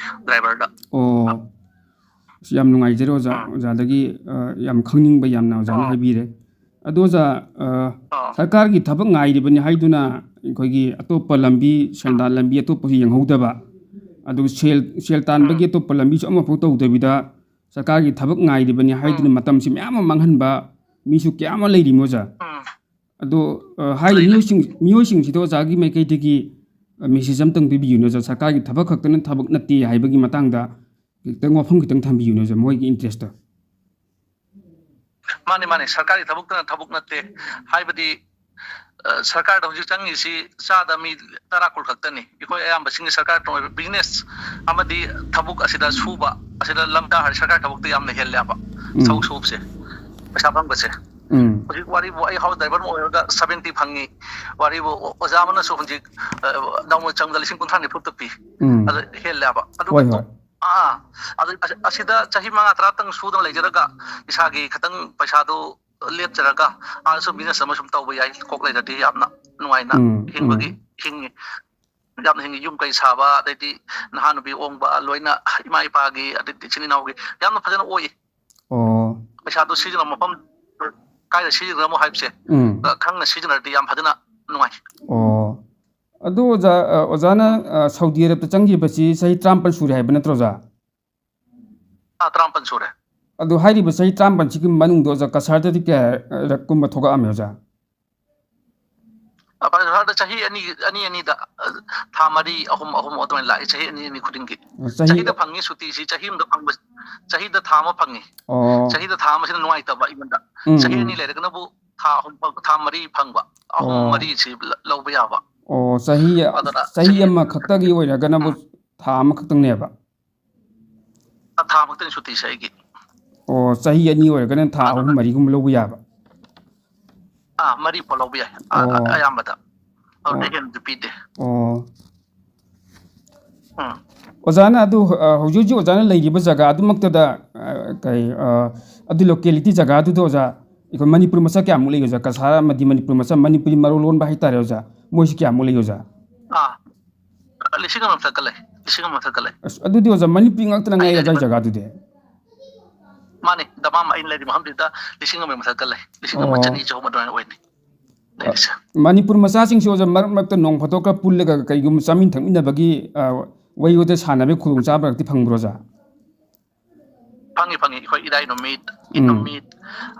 ꯗ꯭ꯔꯥꯏꯚꯔꯗ꯫ ꯑꯣ꯫ ꯑꯁ, ꯌꯥꯝ ꯅꯨꯡꯉꯥꯏꯖꯔꯦ ꯑꯣꯖꯥ꯫ ꯑꯥ꯫ ꯑꯣꯖꯥꯗꯒꯤ, ꯑ, ꯌꯥꯝ ꯈꯪꯅꯤꯡꯕ ꯌꯥꯝꯅ ꯑꯣꯖꯥꯅ ꯑꯥ꯫ ꯍꯥꯏꯕꯤꯔꯦ꯫ ꯑꯗꯣ ꯑꯣꯖꯥ, ꯑ, ꯑꯥ꯫ ꯁꯔꯀꯥꯔꯒꯤ ꯊꯕꯛ ꯉꯥꯏꯔꯤꯕꯅꯤ ꯍꯥꯏꯗꯨꯅ ꯑꯩꯈꯣꯏꯒꯤ ꯑꯇꯣꯞꯄ ꯂꯝꯕꯤ, ꯁꯦꯟꯗꯥꯟ ꯑꯥ꯫ ꯂꯝꯕꯤ ꯑꯇꯣꯞꯄꯁꯨ ꯌꯦꯡꯍꯧꯗꯕ, ꯑꯗꯨꯒ ꯁꯦꯜ, ꯁꯦꯜ ꯇꯥꯟꯕꯒꯤ ꯎꯝ꯫ ꯑꯇꯣꯞꯄ ꯂꯝꯕꯤꯁꯨ ꯑꯃꯐꯥꯎ ꯇꯧꯗꯕꯤꯗ ꯁꯔꯀꯥꯔꯒꯤ ꯊꯕꯛ ꯉꯥꯏꯔꯤꯕꯅꯤ ꯍꯥꯏꯗꯨꯅ ꯎꯝ꯫ ꯃꯇꯝꯁꯤ ꯃꯌꯥꯝ ꯑꯃ ꯃꯥꯡꯍꯟꯕ ꯃꯤꯁꯨ ꯀꯌꯥ ꯑꯃ ꯂꯩꯔꯤꯃꯣ ꯑꯣꯖꯥ꯫ ꯎꯝ꯫ ꯑꯗꯣ, ꯑ, ꯍꯥꯏꯔꯤꯕ ꯂꯩ, ꯂꯩ꯫ ꯃꯤꯑꯣꯏꯁꯤꯡ, ꯃꯤꯑꯣꯏꯁꯤꯡꯁꯤꯗ ꯑꯣꯖꯥꯒꯤ ꯃꯥꯏꯀꯩꯗꯒꯤ, ꯑ, ꯃꯦꯁꯦꯖ ꯑꯝꯇꯪ ꯄꯤꯕꯤꯌꯨꯅꯦ ꯑꯣꯖꯥ, ꯁꯔꯀꯥꯔꯒꯤ ꯊꯕꯛ ꯈꯛꯇꯅ ꯊꯕꯛ ꯅꯠꯇꯦ ꯍꯥꯏꯕꯒꯤ ꯃꯇꯥꯡꯗ ꯈꯤꯇꯪ ꯋꯥꯐꯝ ꯈꯤꯇꯪ ꯊꯝꯕꯤꯌꯨꯅꯦ ꯑꯣꯖꯥ, ꯃꯣꯏꯒꯤ ꯏꯟꯇꯔꯦꯁꯇꯣ꯫ ꯃꯥꯅꯤ, ꯃꯥꯅꯤ, ꯁꯔꯀꯥꯔꯒꯤ ꯊꯕꯛꯇꯅ ꯊꯕꯛ ꯅꯠꯇꯦ꯫ ꯍꯥꯏꯕꯗꯤ, ꯑ, ꯁꯔꯀꯥꯔꯗ ꯍꯧꯖꯤꯛ ꯆꯪꯉꯤꯁꯤ ꯆꯥꯗ ꯃꯤ ꯇꯔꯥ ꯀꯨꯟ ꯈꯛꯇꯅꯤ꯫ ꯑꯩꯈꯣꯏ ꯑꯌꯥꯝꯕꯁꯤꯡꯒꯤ ꯁꯔꯀꯥꯔ ꯇꯧꯔꯤꯕ ꯕꯤꯖꯤꯅꯦꯁ ꯑꯃꯗꯤ ꯊꯕꯛ ꯑꯁꯤꯗ ꯁꯨꯕ, ꯑꯁꯤꯗ ꯂꯝꯇꯥ ꯍꯥꯏꯔ ꯁꯔꯀꯥꯔ ꯊꯕꯛꯇ ꯌꯥꯝꯅ ꯍꯦꯜꯂꯦꯕ꯫ ꯎꯝ꯫ ꯊꯕꯛ ꯁꯨꯕꯁꯦ, ꯄꯩꯁꯥ ꯐꯪꯕꯁꯦ꯫ ꯎꯝ꯫ ꯍꯧꯖꯤꯛ ꯋꯥꯔꯤꯕꯨ ꯑꯩ ꯍꯥꯎꯁ ꯗ꯭ꯔꯥꯏꯚꯔ ꯑꯃ ꯑꯣꯏꯔꯒ ꯁꯚꯦꯟꯇꯤ ꯐꯪꯉꯤ꯫ ꯋꯥꯔꯤꯕꯨ ꯑꯣꯖꯥ ꯑꯃꯅꯁꯨ ꯍꯧꯖꯤꯛ, ꯑ, ꯅꯣꯡꯃ ꯆꯪꯗ ꯂꯤꯁꯤꯡ ꯀꯨꯟꯊ꯭ꯔꯥ ꯅꯤꯐꯨꯇ ꯄꯤ꯫ ꯎꯝ꯫ ꯑꯗꯨ ꯍꯦꯜꯂꯦꯕ꯫ ꯑꯗꯨꯒ ꯍꯣꯏ, ꯍꯣꯏ꯫ ꯑꯥ, ꯑꯗꯨ, ꯑꯁꯤ-, ꯑꯁꯤꯗ ꯆꯍꯤ ꯃꯉꯥ ꯇꯔꯥꯇꯪ ꯁꯨꯗꯅ ꯂꯩꯖꯔꯒ ꯏꯁꯥꯒꯤ ꯈꯤꯇꯪ ꯄꯩꯁꯥꯗꯨ ꯂꯦꯞꯆꯔꯒ ꯑꯥꯗꯁꯨ ꯕꯤꯖꯤꯅꯦꯁ ꯑꯃ ꯁꯨꯝ ꯇꯧꯕ ꯌꯥꯏ, ꯀꯣꯛ ꯂꯩꯔꯗꯤ ꯌꯥꯝꯅ ꯅꯨꯡꯉꯥꯏꯅ ꯎꯝ, ꯍꯤꯡꯕꯒꯤ, ꯎꯝ꯫ ꯍꯤꯡꯉꯤ, ꯌꯥꯝꯅ ꯍꯤꯡꯉꯤ꯫ ꯌꯨꯝ ꯀꯩ ꯁꯥꯕ, ꯑꯗꯩꯗꯤ ꯅꯍꯥ ꯅꯨꯄꯤ ꯑꯣꯡꯕ, ꯂꯣꯏꯅ ꯏꯃꯥ ꯏꯄꯥꯒꯤ, ꯑꯗꯩꯗꯤ ꯏꯆꯤꯟ ꯏꯅꯥꯎꯒꯤ ꯌꯥꯝꯅ ꯐꯖꯅ ꯑꯣꯏ꯫ ꯑꯣ꯫ ꯄꯩꯁꯥꯗꯣ ꯁꯤꯖꯤꯟꯅꯕ ꯃꯐꯝ ꯀꯥꯏꯗ ꯁꯤꯖꯤꯟꯅꯔꯝꯃꯣ ꯍꯥꯏꯕꯁꯦ, ꯎꯝ꯫ ꯑ, ꯈꯪꯅ ꯁꯤꯖꯤꯟꯅꯔꯗꯤ ꯌꯥꯝ ꯐꯖꯅ ꯅꯨꯡꯉꯥꯏ꯫ ꯑꯣ꯫ ꯑꯗꯨ ꯑꯣꯖꯥ, ꯑ, ꯑꯣꯖꯥꯅ, ꯑ, ꯁꯥꯎꯗꯤ ꯑꯔꯕꯇ ꯆꯪꯈꯤꯕꯁꯤ ꯆꯍꯤ ꯇꯔꯥꯃꯥꯄꯜ ꯁꯨꯔꯦ ꯍꯥꯏꯕ ꯅꯠꯇ꯭ꯔꯣ, ꯑꯣꯖꯥ? ꯑꯥ, ꯇꯔꯥꯃꯥꯄꯜ ꯁꯨꯔꯦ꯫ ꯑꯗꯨ ꯍꯥꯏꯔꯤꯕ ꯆꯍꯤ ꯇꯔꯥꯃꯥꯄꯜꯁꯤꯒꯤ ꯃꯅꯨꯡꯗ ꯑꯣꯖꯥ ꯀꯁꯥꯔꯗꯗꯤ ꯀꯌꯥꯔꯛ ꯀꯨꯝꯕ ꯊꯣꯛꯂꯛꯑꯝꯃꯦ, ꯑꯣꯖꯥ? ꯑ, ꯐꯔꯦ, ꯁꯥꯔ, ꯆꯍꯤ ꯑꯅꯤ, ꯑꯅꯤ ꯑꯅꯤꯗ, ꯑ, ꯊꯥ ꯃꯔꯤ, ꯑꯍꯨꯝ, ꯑꯍꯨꯝ ꯑꯗꯨꯃꯥꯏꯅ ꯂꯥꯛꯏ, ꯆꯍꯤ ꯑꯅꯤ ꯑꯅꯤ ꯈꯨꯗꯤꯡꯒꯤ꯫ ꯑꯣ, ꯆꯍꯤ ꯆꯍꯤꯗ ꯐꯪꯉꯤ ꯁꯨꯇꯤꯁꯤ, ꯆꯍꯤ ꯑꯃꯗ ꯐꯪꯕ, ꯆꯍꯤꯗ ꯊꯥ ꯑꯃ ꯐꯪꯉꯤ꯫ ꯑꯣ꯫ ꯆꯍꯤꯗ ꯊꯥ ꯑꯃꯁꯤꯅ ꯅꯨꯡꯉꯥꯏꯇꯕ ꯑꯩꯉꯣꯟꯗ꯫ ꯎꯝ, ꯆꯍꯤ ꯎꯝ꯫ ꯑꯅꯤ ꯂꯩꯔꯒꯅꯕꯨ ꯊꯥ ꯑꯍꯨꯝ, ꯊꯥ ꯃꯔꯤ ꯐꯪꯕ, ꯑꯍꯨꯝ ꯑꯣ꯫ ꯃꯔꯤꯁꯤ ꯂ-, ꯂꯧꯕ ꯌꯥꯕ꯫ ꯑꯣ, ꯆꯍꯤ, ꯑꯗꯨꯅ ꯆꯍꯤ ꯆꯍꯤ ꯑꯃꯈꯛꯇꯒꯤ ꯑꯣꯏꯔꯒꯅꯕꯨ ꯎꯝ꯫ ꯊꯥ ꯑꯃꯈꯛꯇꯪꯅꯦꯕ? ꯊꯥ ꯑꯃꯈꯛꯇꯅꯤ ꯁꯨꯇꯤꯁꯦ ꯑꯩꯒꯤ꯫ ꯑꯣ, ꯆꯍꯤ ꯑꯅꯤ ꯑꯣꯏꯔꯒꯅ ꯊꯥ ꯑꯗꯨꯅ ꯑꯍꯨꯝ ꯃꯔꯤꯒꯨꯝꯕ ꯂꯧꯕ ꯌꯥꯕ? ꯑꯥ, ꯃꯔꯤ ꯐꯥꯎ ꯂꯧꯕ ꯌꯥꯏ꯫ ꯑꯥ, ꯑꯣ꯫ ꯑꯌꯥꯝꯕꯗ꯫ ꯑꯗꯨꯗꯩ ꯑꯣ꯫ ꯍꯦꯟꯅꯗꯤ ꯄꯤꯗꯦ꯫ ꯑꯣ꯫ ꯎꯝ꯫ ꯑꯣꯖꯥꯅ ꯑꯗꯨ, ꯑ, ꯍꯧꯖꯤꯛ ꯍꯧꯖꯤꯛ ꯑꯣꯖꯥꯅ ꯂꯩꯔꯤꯕ ꯖꯒꯥ ꯑꯗꯨꯃꯛꯇꯗ, ꯑ, ꯀꯩ, ꯑ, ꯑꯗꯨ locality ꯖꯒꯥꯗꯨꯗ ꯑꯣꯖꯥ, ꯑꯩꯈꯣꯏ ꯃꯅꯤꯄꯨꯔ ꯃꯆꯥ ꯀꯌꯥꯃꯨꯛ ꯂꯩ ꯑꯣꯖꯥ? ꯀꯁꯥꯔ ꯑꯃꯗꯤ ꯃꯅꯤꯄꯨꯔ ꯃꯆꯥ, ꯃꯅꯤꯄꯨꯔꯤ ꯃꯔꯣꯜ ꯂꯣꯟꯕ ꯍꯥꯏꯇꯥꯔꯦ ꯑꯣꯖꯥ, ꯃꯣꯏꯁꯤ ꯀꯌꯥꯃꯨꯛ ꯂꯩ ꯑꯣꯖꯥ? ꯑꯥ, ꯂꯤꯁꯤꯡ ꯑꯃ ꯃꯊꯛꯇ ꯂꯩ, ꯂꯤꯁꯤꯡ ꯑꯃ ꯃꯊꯛꯇ ꯂꯩ꯫ ꯑꯁ, ꯑꯗꯨꯗꯤ ꯑꯣꯖꯥ ꯃꯅꯤꯄꯨꯔꯤ ꯉꯥꯛꯇꯅ ꯑꯩ ꯉꯥꯏꯔꯦ ꯂꯩꯔꯤꯕ ꯑꯗꯥꯏ ꯖꯒꯥꯗꯨꯗꯤ? ꯃꯥꯅꯤ, ꯗꯃꯥꯝ ꯑꯩꯅ ꯂꯩꯔꯤꯕ ꯃꯐꯝꯁꯤꯗ ꯂꯤꯁꯤꯡ ꯑꯃꯒꯤ ꯃꯊꯛꯇ ꯂꯩ, ꯂꯤꯁꯤꯡ ꯑꯃ ꯑꯣ꯫ ꯆꯅꯤ ꯆꯍꯨꯝ ꯑꯗꯨꯃꯥꯏꯅ ꯑꯣꯏꯅꯤ ꯂꯩꯔꯤꯁꯦ꯫ ꯃꯅꯤꯄꯨꯔ ꯃꯆꯥꯁꯤꯡꯁꯨ ꯑꯣꯖꯥ ꯃꯔꯛ ꯃꯔꯛꯇ ꯅꯣꯡ ꯐꯥꯗꯣꯛꯀ ꯄꯨꯜꯂꯒ ꯀꯩꯒꯨꯝꯕ ꯆꯥꯃꯤꯟ ꯊꯛꯃꯤꯟꯅꯕꯒꯤ, ꯑ, ꯋꯥꯔꯤ ꯋꯥꯇꯥꯏ ꯁꯥꯟꯅꯕꯒꯤ ꯈꯨꯗꯣꯡꯆꯥꯕꯒꯗꯤ ꯐꯪꯕ꯭ꯔꯣ ꯑꯣꯖꯥ? ꯐꯪꯉꯤ, ꯐꯪꯉꯤ꯫ ꯑꯩꯈꯣꯏ ꯏꯔꯥꯏ ꯅꯨꯃꯤꯠ, ꯏꯠ ꯎꯝ꯫ ꯅꯨꯃꯤꯠ,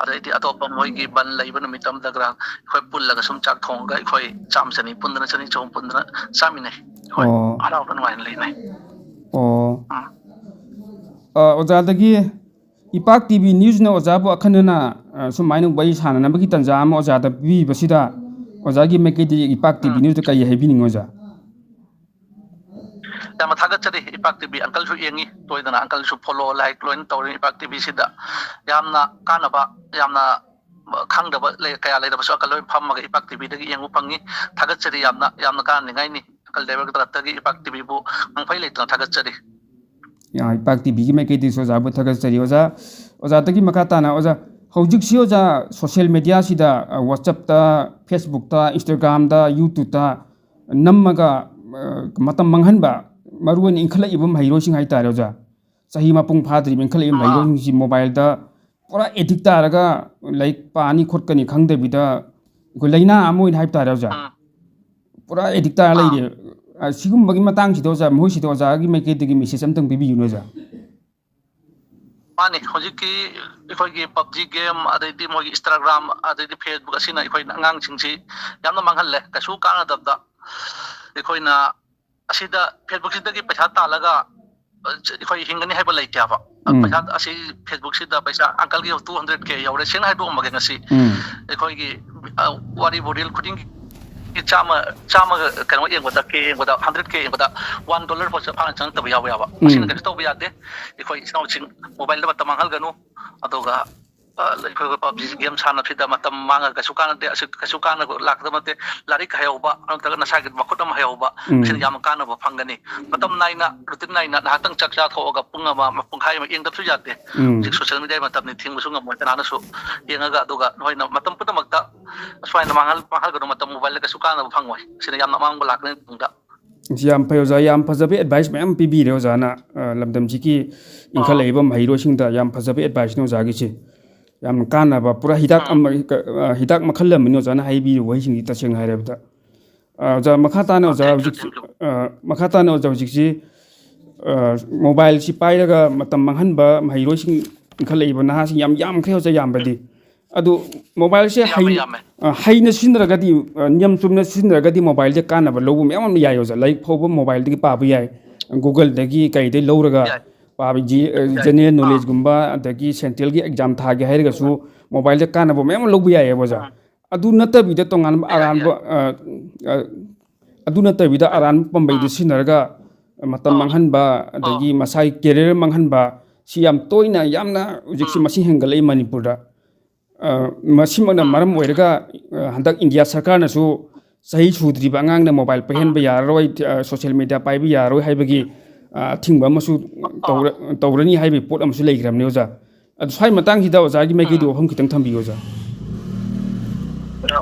ꯑꯗꯩꯗꯤ ꯑꯇꯣꯞꯄ ꯃꯣꯏꯒꯤ ꯕꯟ ꯂꯩꯕ ꯅꯨꯃꯤꯠ ꯑꯃꯗꯒ ꯑꯩꯈꯣꯏ ꯄꯨꯜꯂꯒ ꯁꯨꯝ ꯆꯥꯛ ꯊꯣꯡꯉꯒ ꯑꯩꯈꯣꯏ ꯆꯥꯝ ꯆꯅꯤ ꯄꯨꯟꯗꯅ, ꯆꯅꯤ ꯆꯍꯨꯝ ꯄꯨꯟꯗꯅ ꯆꯥꯃꯤꯟꯅꯩ꯫ ꯑꯩꯈꯣꯏ ꯑꯣ꯫ ꯍꯔꯥꯎꯅ ꯅꯨꯡꯉꯥꯏꯅ ꯂꯩꯅꯩ꯫ ꯑꯣ꯫ ꯎꯝ꯫ ꯑ, ꯑꯣꯖꯥꯗꯒꯤ ꯏꯄꯥꯛ ꯇꯤ ꯚꯤ ꯅ꯭ꯌꯨꯁꯅ ꯑꯣꯖꯥꯕꯨ ꯑꯈꯟꯅꯅ, ꯑ, ꯁꯨꯃꯥꯏꯅ ꯋꯥꯔꯤ ꯁꯥꯟꯅꯅꯕꯒꯤ ꯇꯥꯟꯖꯥ ꯑꯃ ꯑꯣꯖꯥꯗ ꯄꯤꯕꯤꯕꯁꯤꯗ ꯑꯣꯖꯥꯒꯤ ꯃꯥꯏꯀꯩꯗꯒꯤ ꯏꯄꯥꯛ ꯇꯤ ꯚꯤ ꯎꯝ꯫ ꯅ꯭ꯌꯨꯁꯇ ꯀꯔꯤ ꯍꯥꯏꯕꯤꯅꯤꯡꯉꯤ ꯑꯣꯖꯥ? ꯌꯥꯝꯅ ꯊꯥꯒꯠꯆꯔꯤ꯫ ꯏꯄꯥꯛ ꯇꯤ ꯚꯤ ꯑꯪꯀꯜꯁꯨ ꯌꯦꯡꯉꯤ, ꯇꯣꯏꯗꯅ ꯑꯪꯀꯜꯁꯨ follow, like ꯂꯣꯏꯅ ꯇꯧꯔꯤ ꯏꯄꯥꯛ ꯇꯤ ꯚꯤꯁꯤꯗ꯫ ꯌꯥꯝꯅ ꯀꯥꯟꯅꯕ, ꯌꯥꯝꯅ ꯈꯪꯗꯕ ꯂꯩ-, ꯀꯌꯥ ꯂꯩꯔꯕꯁꯨ ꯑꯪꯀꯜ ꯂꯣꯏ ꯐꯝꯃꯒ ꯏꯄꯥꯛ ꯇꯤ ꯚꯤꯗꯒꯤ ꯌꯦꯡꯕ ꯐꯪꯉꯤ꯫ ꯊꯥꯒꯠꯆꯔꯤ ꯌꯥꯝꯅ, ꯌꯥꯝꯅ ꯀꯥꯟꯅꯅꯤꯡꯉꯥꯏꯅꯤ꯫ ꯑꯪꯀꯜ ꯗꯦꯕꯒꯤ ꯇꯔꯞꯇꯒꯤ ꯏꯄꯥꯛ ꯇꯤ ꯚꯤꯕꯨ ꯃꯪꯐꯩ ꯂꯩꯇꯅ ꯊꯥꯒꯠꯆꯔꯤ꯫ ꯌꯥ, ꯏꯄꯥꯛ ꯇꯤ ꯚꯤꯒꯤ ꯃꯥꯏꯀꯩꯗꯒꯤꯁꯨ ꯑꯣꯖꯥꯕꯨ ꯊꯥꯒꯠꯆꯔꯤ꯫ ꯑꯣꯖꯥ, ꯑꯣꯖꯥꯗꯒꯤ ꯃꯈꯥ ꯇꯥꯅ, ꯑꯣꯖꯥ, ꯍꯧꯖꯤꯛꯁꯤ ꯑꯣꯖꯥ social mediaꯁꯤꯗ, ꯑ, WhatsAppꯇ, Facebookꯇ, YouTubeꯇ ꯅꯝꯃꯒ, ꯑ, ꯃꯇꯝ ꯃꯥꯡꯍꯟꯕ, ꯃꯔꯨꯑꯣꯏꯅ ꯏꯟꯈꯠꯂꯛꯏꯕ ꯃꯍꯩꯔꯣꯏꯁꯤꯡ ꯍꯥꯏꯇꯥꯔꯦ ꯑꯣꯖꯥ, ꯆꯍꯤ ꯃꯄꯨꯡ ꯐꯥꯗ꯭ꯔꯤꯕ ꯏꯟꯈꯠꯂꯛꯏꯕ ꯑꯥ꯫ ꯃꯍꯩꯔꯣꯏꯁꯤꯡꯁꯤ mobileꯗ ꯄꯨꯔꯥ addict ꯇꯥꯔꯒ ꯂꯥꯏꯔꯤꯛ ꯄꯥꯅꯤ ꯈꯣꯠꯀꯅꯤ ꯈꯪꯗꯕꯤꯗ ꯑꯩꯈꯣꯏ ꯂꯥꯏꯅꯥ ꯑꯃ ꯑꯣꯏꯅ ꯍꯥꯏꯕ ꯇꯥꯔꯦ ꯑꯣꯖꯥ꯫ ꯎꯝ꯫ ꯄꯨꯔꯥ addict ꯇꯥꯔ ꯑꯥ꯫ ꯂꯩꯔꯦ꯫ ꯑ, ꯁꯤꯒꯨꯝꯕꯒꯤ ꯃꯇꯥꯡꯁꯤꯗ ꯑꯣꯖꯥ, ꯃꯈꯣꯏꯁꯤꯗ ꯑꯣꯖꯥꯒꯤ ꯃꯥꯏꯀꯩꯗꯒꯤ message ꯑꯝꯇꯪ ꯄꯤꯕꯤꯌꯨꯅꯦ ꯑꯣꯖꯥ꯫ ꯃꯥꯅꯤ, ꯍꯧꯖꯤꯛꯀꯤ ꯑꯩꯈꯣꯏꯒꯤ ꯄꯞꯖꯤ ꯒꯦꯝ, ꯑꯗꯩꯗꯤ ꯃꯣꯏꯒꯤ ꯏꯟꯁꯇꯥꯒ꯭ꯔꯥꯝ, ꯑꯗꯩꯗꯤ ꯐꯦꯁꯕꯨꯛ ꯑꯁꯤꯅ ꯑꯩꯈꯣꯏꯅ ꯑꯉꯥꯡꯁꯤꯡꯁꯤ ꯌꯥꯝꯅ ꯃꯥꯡꯍꯜꯂꯦ꯫ ꯀꯩꯁꯨ ꯀꯥꯟꯅꯗꯕꯗ ꯑꯩꯈꯣꯏꯅ ꯑꯁꯤꯗ ꯐꯦꯁꯕꯨꯛꯁꯤꯗꯒꯤ ꯄꯩꯁꯥ ꯇꯥꯜꯂꯒ ꯑꯩꯈꯣꯏ ꯍꯤꯡꯒꯅꯤ ꯍꯥꯏꯕ ꯂꯩꯇꯦꯕ꯫ ꯎꯝ꯫ ꯄꯩꯁꯥ ꯑꯁꯤ ꯐꯦꯁꯕꯨꯛꯁꯤꯗ ꯄꯩꯁꯥ ꯑꯪꯀꯜꯒꯤ ꯇꯨ ꯍꯟꯗ꯭ꯔꯦꯗ ꯀꯦ ꯌꯧꯔꯦ, ꯁꯦꯡꯅ ꯍꯥꯏꯗꯣꯛꯑꯝꯃꯒꯦ ꯉꯁꯤ꯫ ꯎꯝ꯫ ꯑꯩꯈꯣꯏꯒꯤ, ꯑ, ꯋꯥꯔꯤꯕꯨ ꯔꯤꯜ ꯈꯨꯗꯤꯡꯒꯤ ꯆꯥꯝꯃ, ꯆꯥꯝꯃꯒ ꯀꯩꯅꯣ ꯌꯦꯡꯕꯗ, ꯀꯦ ꯌꯦꯡꯕꯗ, ꯍꯟꯗ꯭ꯔꯦꯗ ꯀꯦ ꯌꯦꯡꯕꯗ ꯋꯥꯟ ꯗꯣꯂꯔ ꯐꯥꯎ ꯐꯥꯅ ꯆꯪꯉꯛꯇꯕ ꯌꯥꯎꯕ ꯌꯥꯕ꯫ ꯎꯝ꯫ ꯃꯁꯤꯅ ꯀꯩꯁꯨ ꯇꯧꯕ ꯌꯥꯗꯦ꯫ ꯑꯩꯈꯣꯏ ꯏꯆꯤꯟ ꯏꯅꯥꯎꯁꯤꯡ ꯃꯣꯕꯥꯏꯜꯗ ꯃꯇꯝ ꯃꯥꯡꯍꯟꯒꯅꯨ꯫ ꯑꯗꯨꯒ, ꯑ, ꯑꯩꯈꯣꯏ ꯄꯞꯖꯤ ꯒꯦꯝ ꯁꯥꯟꯅꯕꯁꯤꯗ ꯃꯇꯝ ꯃꯥꯡꯉꯒ ꯀꯩꯁꯨ ꯀꯥꯟꯅꯗꯦ꯫ ꯑꯁꯤ ꯀꯩꯁꯨ ꯀꯥꯟꯅꯕ ꯂꯥꯛꯀꯗꯕ ꯅꯠꯇꯦ꯫ ꯂꯥꯏꯔꯤꯛ ꯍꯩꯍꯧꯕ, ꯅꯠꯇ꯭ꯔꯒ ꯅꯁꯥꯒꯤ ꯃꯈꯨꯠ ꯑꯃ ꯍꯩꯍꯧꯕ, ꯎꯝ꯫ ꯁꯤꯅ ꯌꯥꯝ ꯀꯥꯟꯅꯕ ꯐꯪꯒꯅꯤ꯫ ꯃꯇꯝ ꯅꯥꯏꯅ, ꯔꯨꯇꯤꯟ ꯅꯥꯏꯅ ꯉꯥꯏꯍꯥꯛꯇꯪ ꯆꯥꯛ ꯆꯥꯊꯣꯛꯑꯒ ꯄꯨꯡ ꯑꯃ, ꯄꯨꯡꯈꯥꯏ ꯑꯃ ꯌꯦꯡꯗꯕꯁꯨ ꯌꯥꯗꯦ꯫ ꯎꯝ꯫ ꯍꯧꯖꯤꯛ ꯁꯣꯁꯤꯌꯦꯜ ꯃꯤꯗꯤꯌꯥꯒꯤ ꯃꯇꯝꯅꯤ, ꯊꯤꯡꯕꯁꯨ ꯉꯝꯃꯣꯏ ꯀꯅꯥꯅꯁꯨ꯫ ꯌꯦꯡꯉꯒ, ꯑꯗꯨꯒ ꯅꯣꯏꯅ ꯃꯇꯝ ꯄꯨꯝꯅꯃꯛꯇ ꯑꯁꯨꯃꯥꯏꯅ ꯃꯥꯡꯍꯟ-, ꯃꯥꯡꯍꯟꯒꯅꯨ꯫ ꯃꯇꯝ ꯃꯣꯕꯥꯏꯜꯗ ꯀꯩꯁꯨ ꯀꯥꯟꯅꯕ ꯐꯪꯉꯣꯏ꯫ ꯁꯤꯅ ꯌꯥꯝꯅ ꯑꯃꯥꯡꯕ ꯂꯥꯛꯀꯅꯤ ꯇꯨꯡꯗ꯫ ꯌꯥꯝ ꯐꯩ ꯑꯣꯖꯥ, ꯌꯥꯝ ꯐꯖꯕ ꯑꯦꯗꯚꯥꯏꯁ ꯃꯌꯥꯝ ꯄꯤꯕꯤꯔꯦ ꯑꯣꯖꯥꯅ꯫ ꯑ, ꯂꯝꯗꯝꯁꯤꯒꯤ ꯏꯟꯈꯠꯂꯛꯏꯕ ꯃꯍꯩꯔꯣꯏꯁꯤꯡꯗ ꯌꯥꯝ ꯐꯖꯕ ꯑꯦꯗꯚꯥꯏꯁꯅꯤ ꯑꯣꯖꯥꯒꯤꯁꯤ꯫ ꯌꯥꯝ ꯀꯥꯟꯅꯕ, ꯄꯨꯔꯥ ꯍꯤꯗꯥꯛ ꯑꯥ꯫ ꯑꯃ, ꯑ, ꯍꯤꯗꯥꯛ ꯃꯈꯜ ꯑꯃꯅꯤ ꯑꯣꯖꯥꯅ ꯍꯥꯏꯕꯤꯔꯤꯕ ꯋꯥꯍꯩꯁꯤꯡꯁꯤ, ꯇꯁꯦꯡꯅ ꯍꯥꯏꯔꯕꯗ꯫ ꯑ, ꯑꯣꯖꯥ, ꯃꯈꯥ ꯇꯥꯅ ꯑꯣꯖꯥ, ꯑꯣꯀꯦ, ꯍꯧꯖꯤꯛ, ꯊꯦꯡꯀ꯭ꯌꯨ꯫ ꯑ, ꯃꯈꯥ ꯇꯥꯅ ꯑꯣꯖꯥ, ꯍꯧꯖꯤꯛꯁꯤ, ꯑ, ꯃꯣꯕꯥꯏꯜꯁꯤ ꯄꯥꯏꯔꯒ ꯃꯇꯝ ꯃꯥꯡꯍꯟꯕ ꯃꯍꯩꯔꯣꯏꯁꯤꯡ ꯏꯟꯈꯠꯂꯛꯏꯕ ꯅꯍꯥꯁꯤꯡ ꯌꯥꯝ ꯌꯥꯝꯈ꯭ꯔꯦ ꯑꯣꯖꯥ, ꯌꯥꯝꯕꯗꯤ꯫ ꯑꯗꯨ ꯃꯣꯕꯥꯏꯜꯁꯦ ꯌꯥꯝꯃꯦ, ꯍꯩ-, ꯌꯥꯝꯃꯦ꯫ ꯑ, ꯍꯩꯅ ꯁꯤꯖꯤꯟꯅꯔꯒꯗꯤ, ꯑ, ꯅꯤꯌꯝ ꯆꯨꯝꯅ ꯁꯤꯖꯤꯟꯅꯔꯒꯗꯤ ꯃꯣꯕꯥꯏꯜꯁꯦ ꯀꯥꯟꯅꯕ ꯂꯧꯕ ꯃꯌꯥꯝ ꯑꯃ ꯌꯥꯏ ꯑꯣꯖꯥ꯫ ꯂꯥꯏꯔꯤꯛ ꯐꯥꯎꯕ ꯃꯣꯕꯥꯏꯜꯗꯒꯤ ꯄꯥꯕ ꯌꯥꯏ, Google-ꯗꯒꯤ ꯀꯩꯗꯒꯤ ꯂꯧꯔꯒ ꯌꯥꯏ꯫ ꯄꯥꯕ, ꯖꯤ-, ꯑ, ꯌꯥꯏ꯫ ꯖꯦꯅꯔꯦꯜ ꯑꯥ꯫ ꯅꯣꯂꯦꯖꯀꯨꯝꯕ, ꯑꯗꯒꯤ ꯁꯦꯟꯇ꯭ꯔꯦꯜꯒꯤ ꯑꯦꯛꯖꯥꯝ ꯊꯥꯒꯦ ꯍꯥꯏꯔꯒꯁꯨ ꯃꯣꯕꯥꯏꯜꯗ ꯀꯥꯟꯅꯕ ꯃꯌꯥꯝ ꯑꯃ ꯂꯧꯕ ꯌꯥꯏꯌꯦꯕ ꯑꯣꯖꯥ꯫ ꯑꯥ꯫ ꯑꯗꯨ ꯅꯠꯇꯕꯤꯗ ꯇꯣꯉꯥꯟꯕ ꯌꯥꯏ, ꯑꯔꯥꯟꯕ, ꯌꯥꯏ꯫ ꯑ, ꯑ, ꯑꯗꯨ ꯅꯠꯇꯕꯤꯗ ꯑꯔꯥꯟꯕ ꯄꯥꯝꯕꯩꯗꯨ ꯑꯥ꯫ ꯁꯤꯖꯤꯟꯅꯔꯒ ꯃꯇꯝ ꯑꯥ꯫ ꯃꯥꯡꯍꯟꯕ, ꯑꯗꯒꯤ ꯑꯥ꯫ ꯃꯁꯥꯒꯤ ꯀꯦꯔꯤꯌꯔ ꯃꯥꯡꯍꯟꯕ, ꯁꯤ ꯌꯥꯝ ꯇꯣꯏꯅ, ꯌꯥꯝꯅ ꯍꯧꯖꯤꯛꯁꯤ ꯎꯝ꯫ ꯃꯁꯤꯡ ꯍꯦꯟꯒꯠꯂꯛꯏ ꯃꯅꯤꯄꯨꯔꯗ꯫ ꯑ, ꯃꯁꯤꯃꯛꯅ ꯎꯝ꯫ ꯃꯔꯝ ꯑꯣꯏꯔꯒ, ꯑ, ꯍꯟꯗꯛ ꯏꯟꯗꯤꯌꯥ ꯁꯔꯀꯥꯔꯅꯁꯨ ꯆꯍꯤ ꯁꯨꯗ꯭ꯔꯤꯕ ꯑꯉꯥꯡꯅ ꯃꯣꯕꯥꯏꯜ ꯄꯥꯏꯍꯟꯕ ꯎꯝ꯫ ꯌꯥꯔꯔꯣꯏ, ꯑ, ꯁꯣꯁꯤꯌꯦꯜ ꯃꯤꯗꯤꯌꯥ ꯄꯥꯏꯕ ꯌꯥꯔꯔꯣꯏ ꯍꯥꯏꯕꯒꯤ, ꯑ, ꯑꯊꯤꯡꯕ ꯑꯃꯁꯨ ꯑꯥ꯫ ꯇꯧꯔ-, ꯇꯧꯔꯅꯤ ꯍꯥꯏꯕꯒꯤ ꯄꯣꯠ ꯑꯃꯁꯨ ꯂꯩꯈ꯭ꯔꯕꯅꯤ ꯑꯣꯖꯥ꯫ ꯑꯗꯨ ꯁ꯭ꯋꯥꯏ ꯃꯇꯥꯡꯁꯤꯗ ꯑꯣꯖꯥꯒꯤ ꯃꯥꯏꯀꯩꯗꯒꯤ ꯎꯝ꯫ ꯋꯥꯐꯝ ꯈꯤꯇꯪ ꯊꯝꯕꯤꯌꯨ ꯑꯣꯖꯥ꯫ ꯑꯗꯣ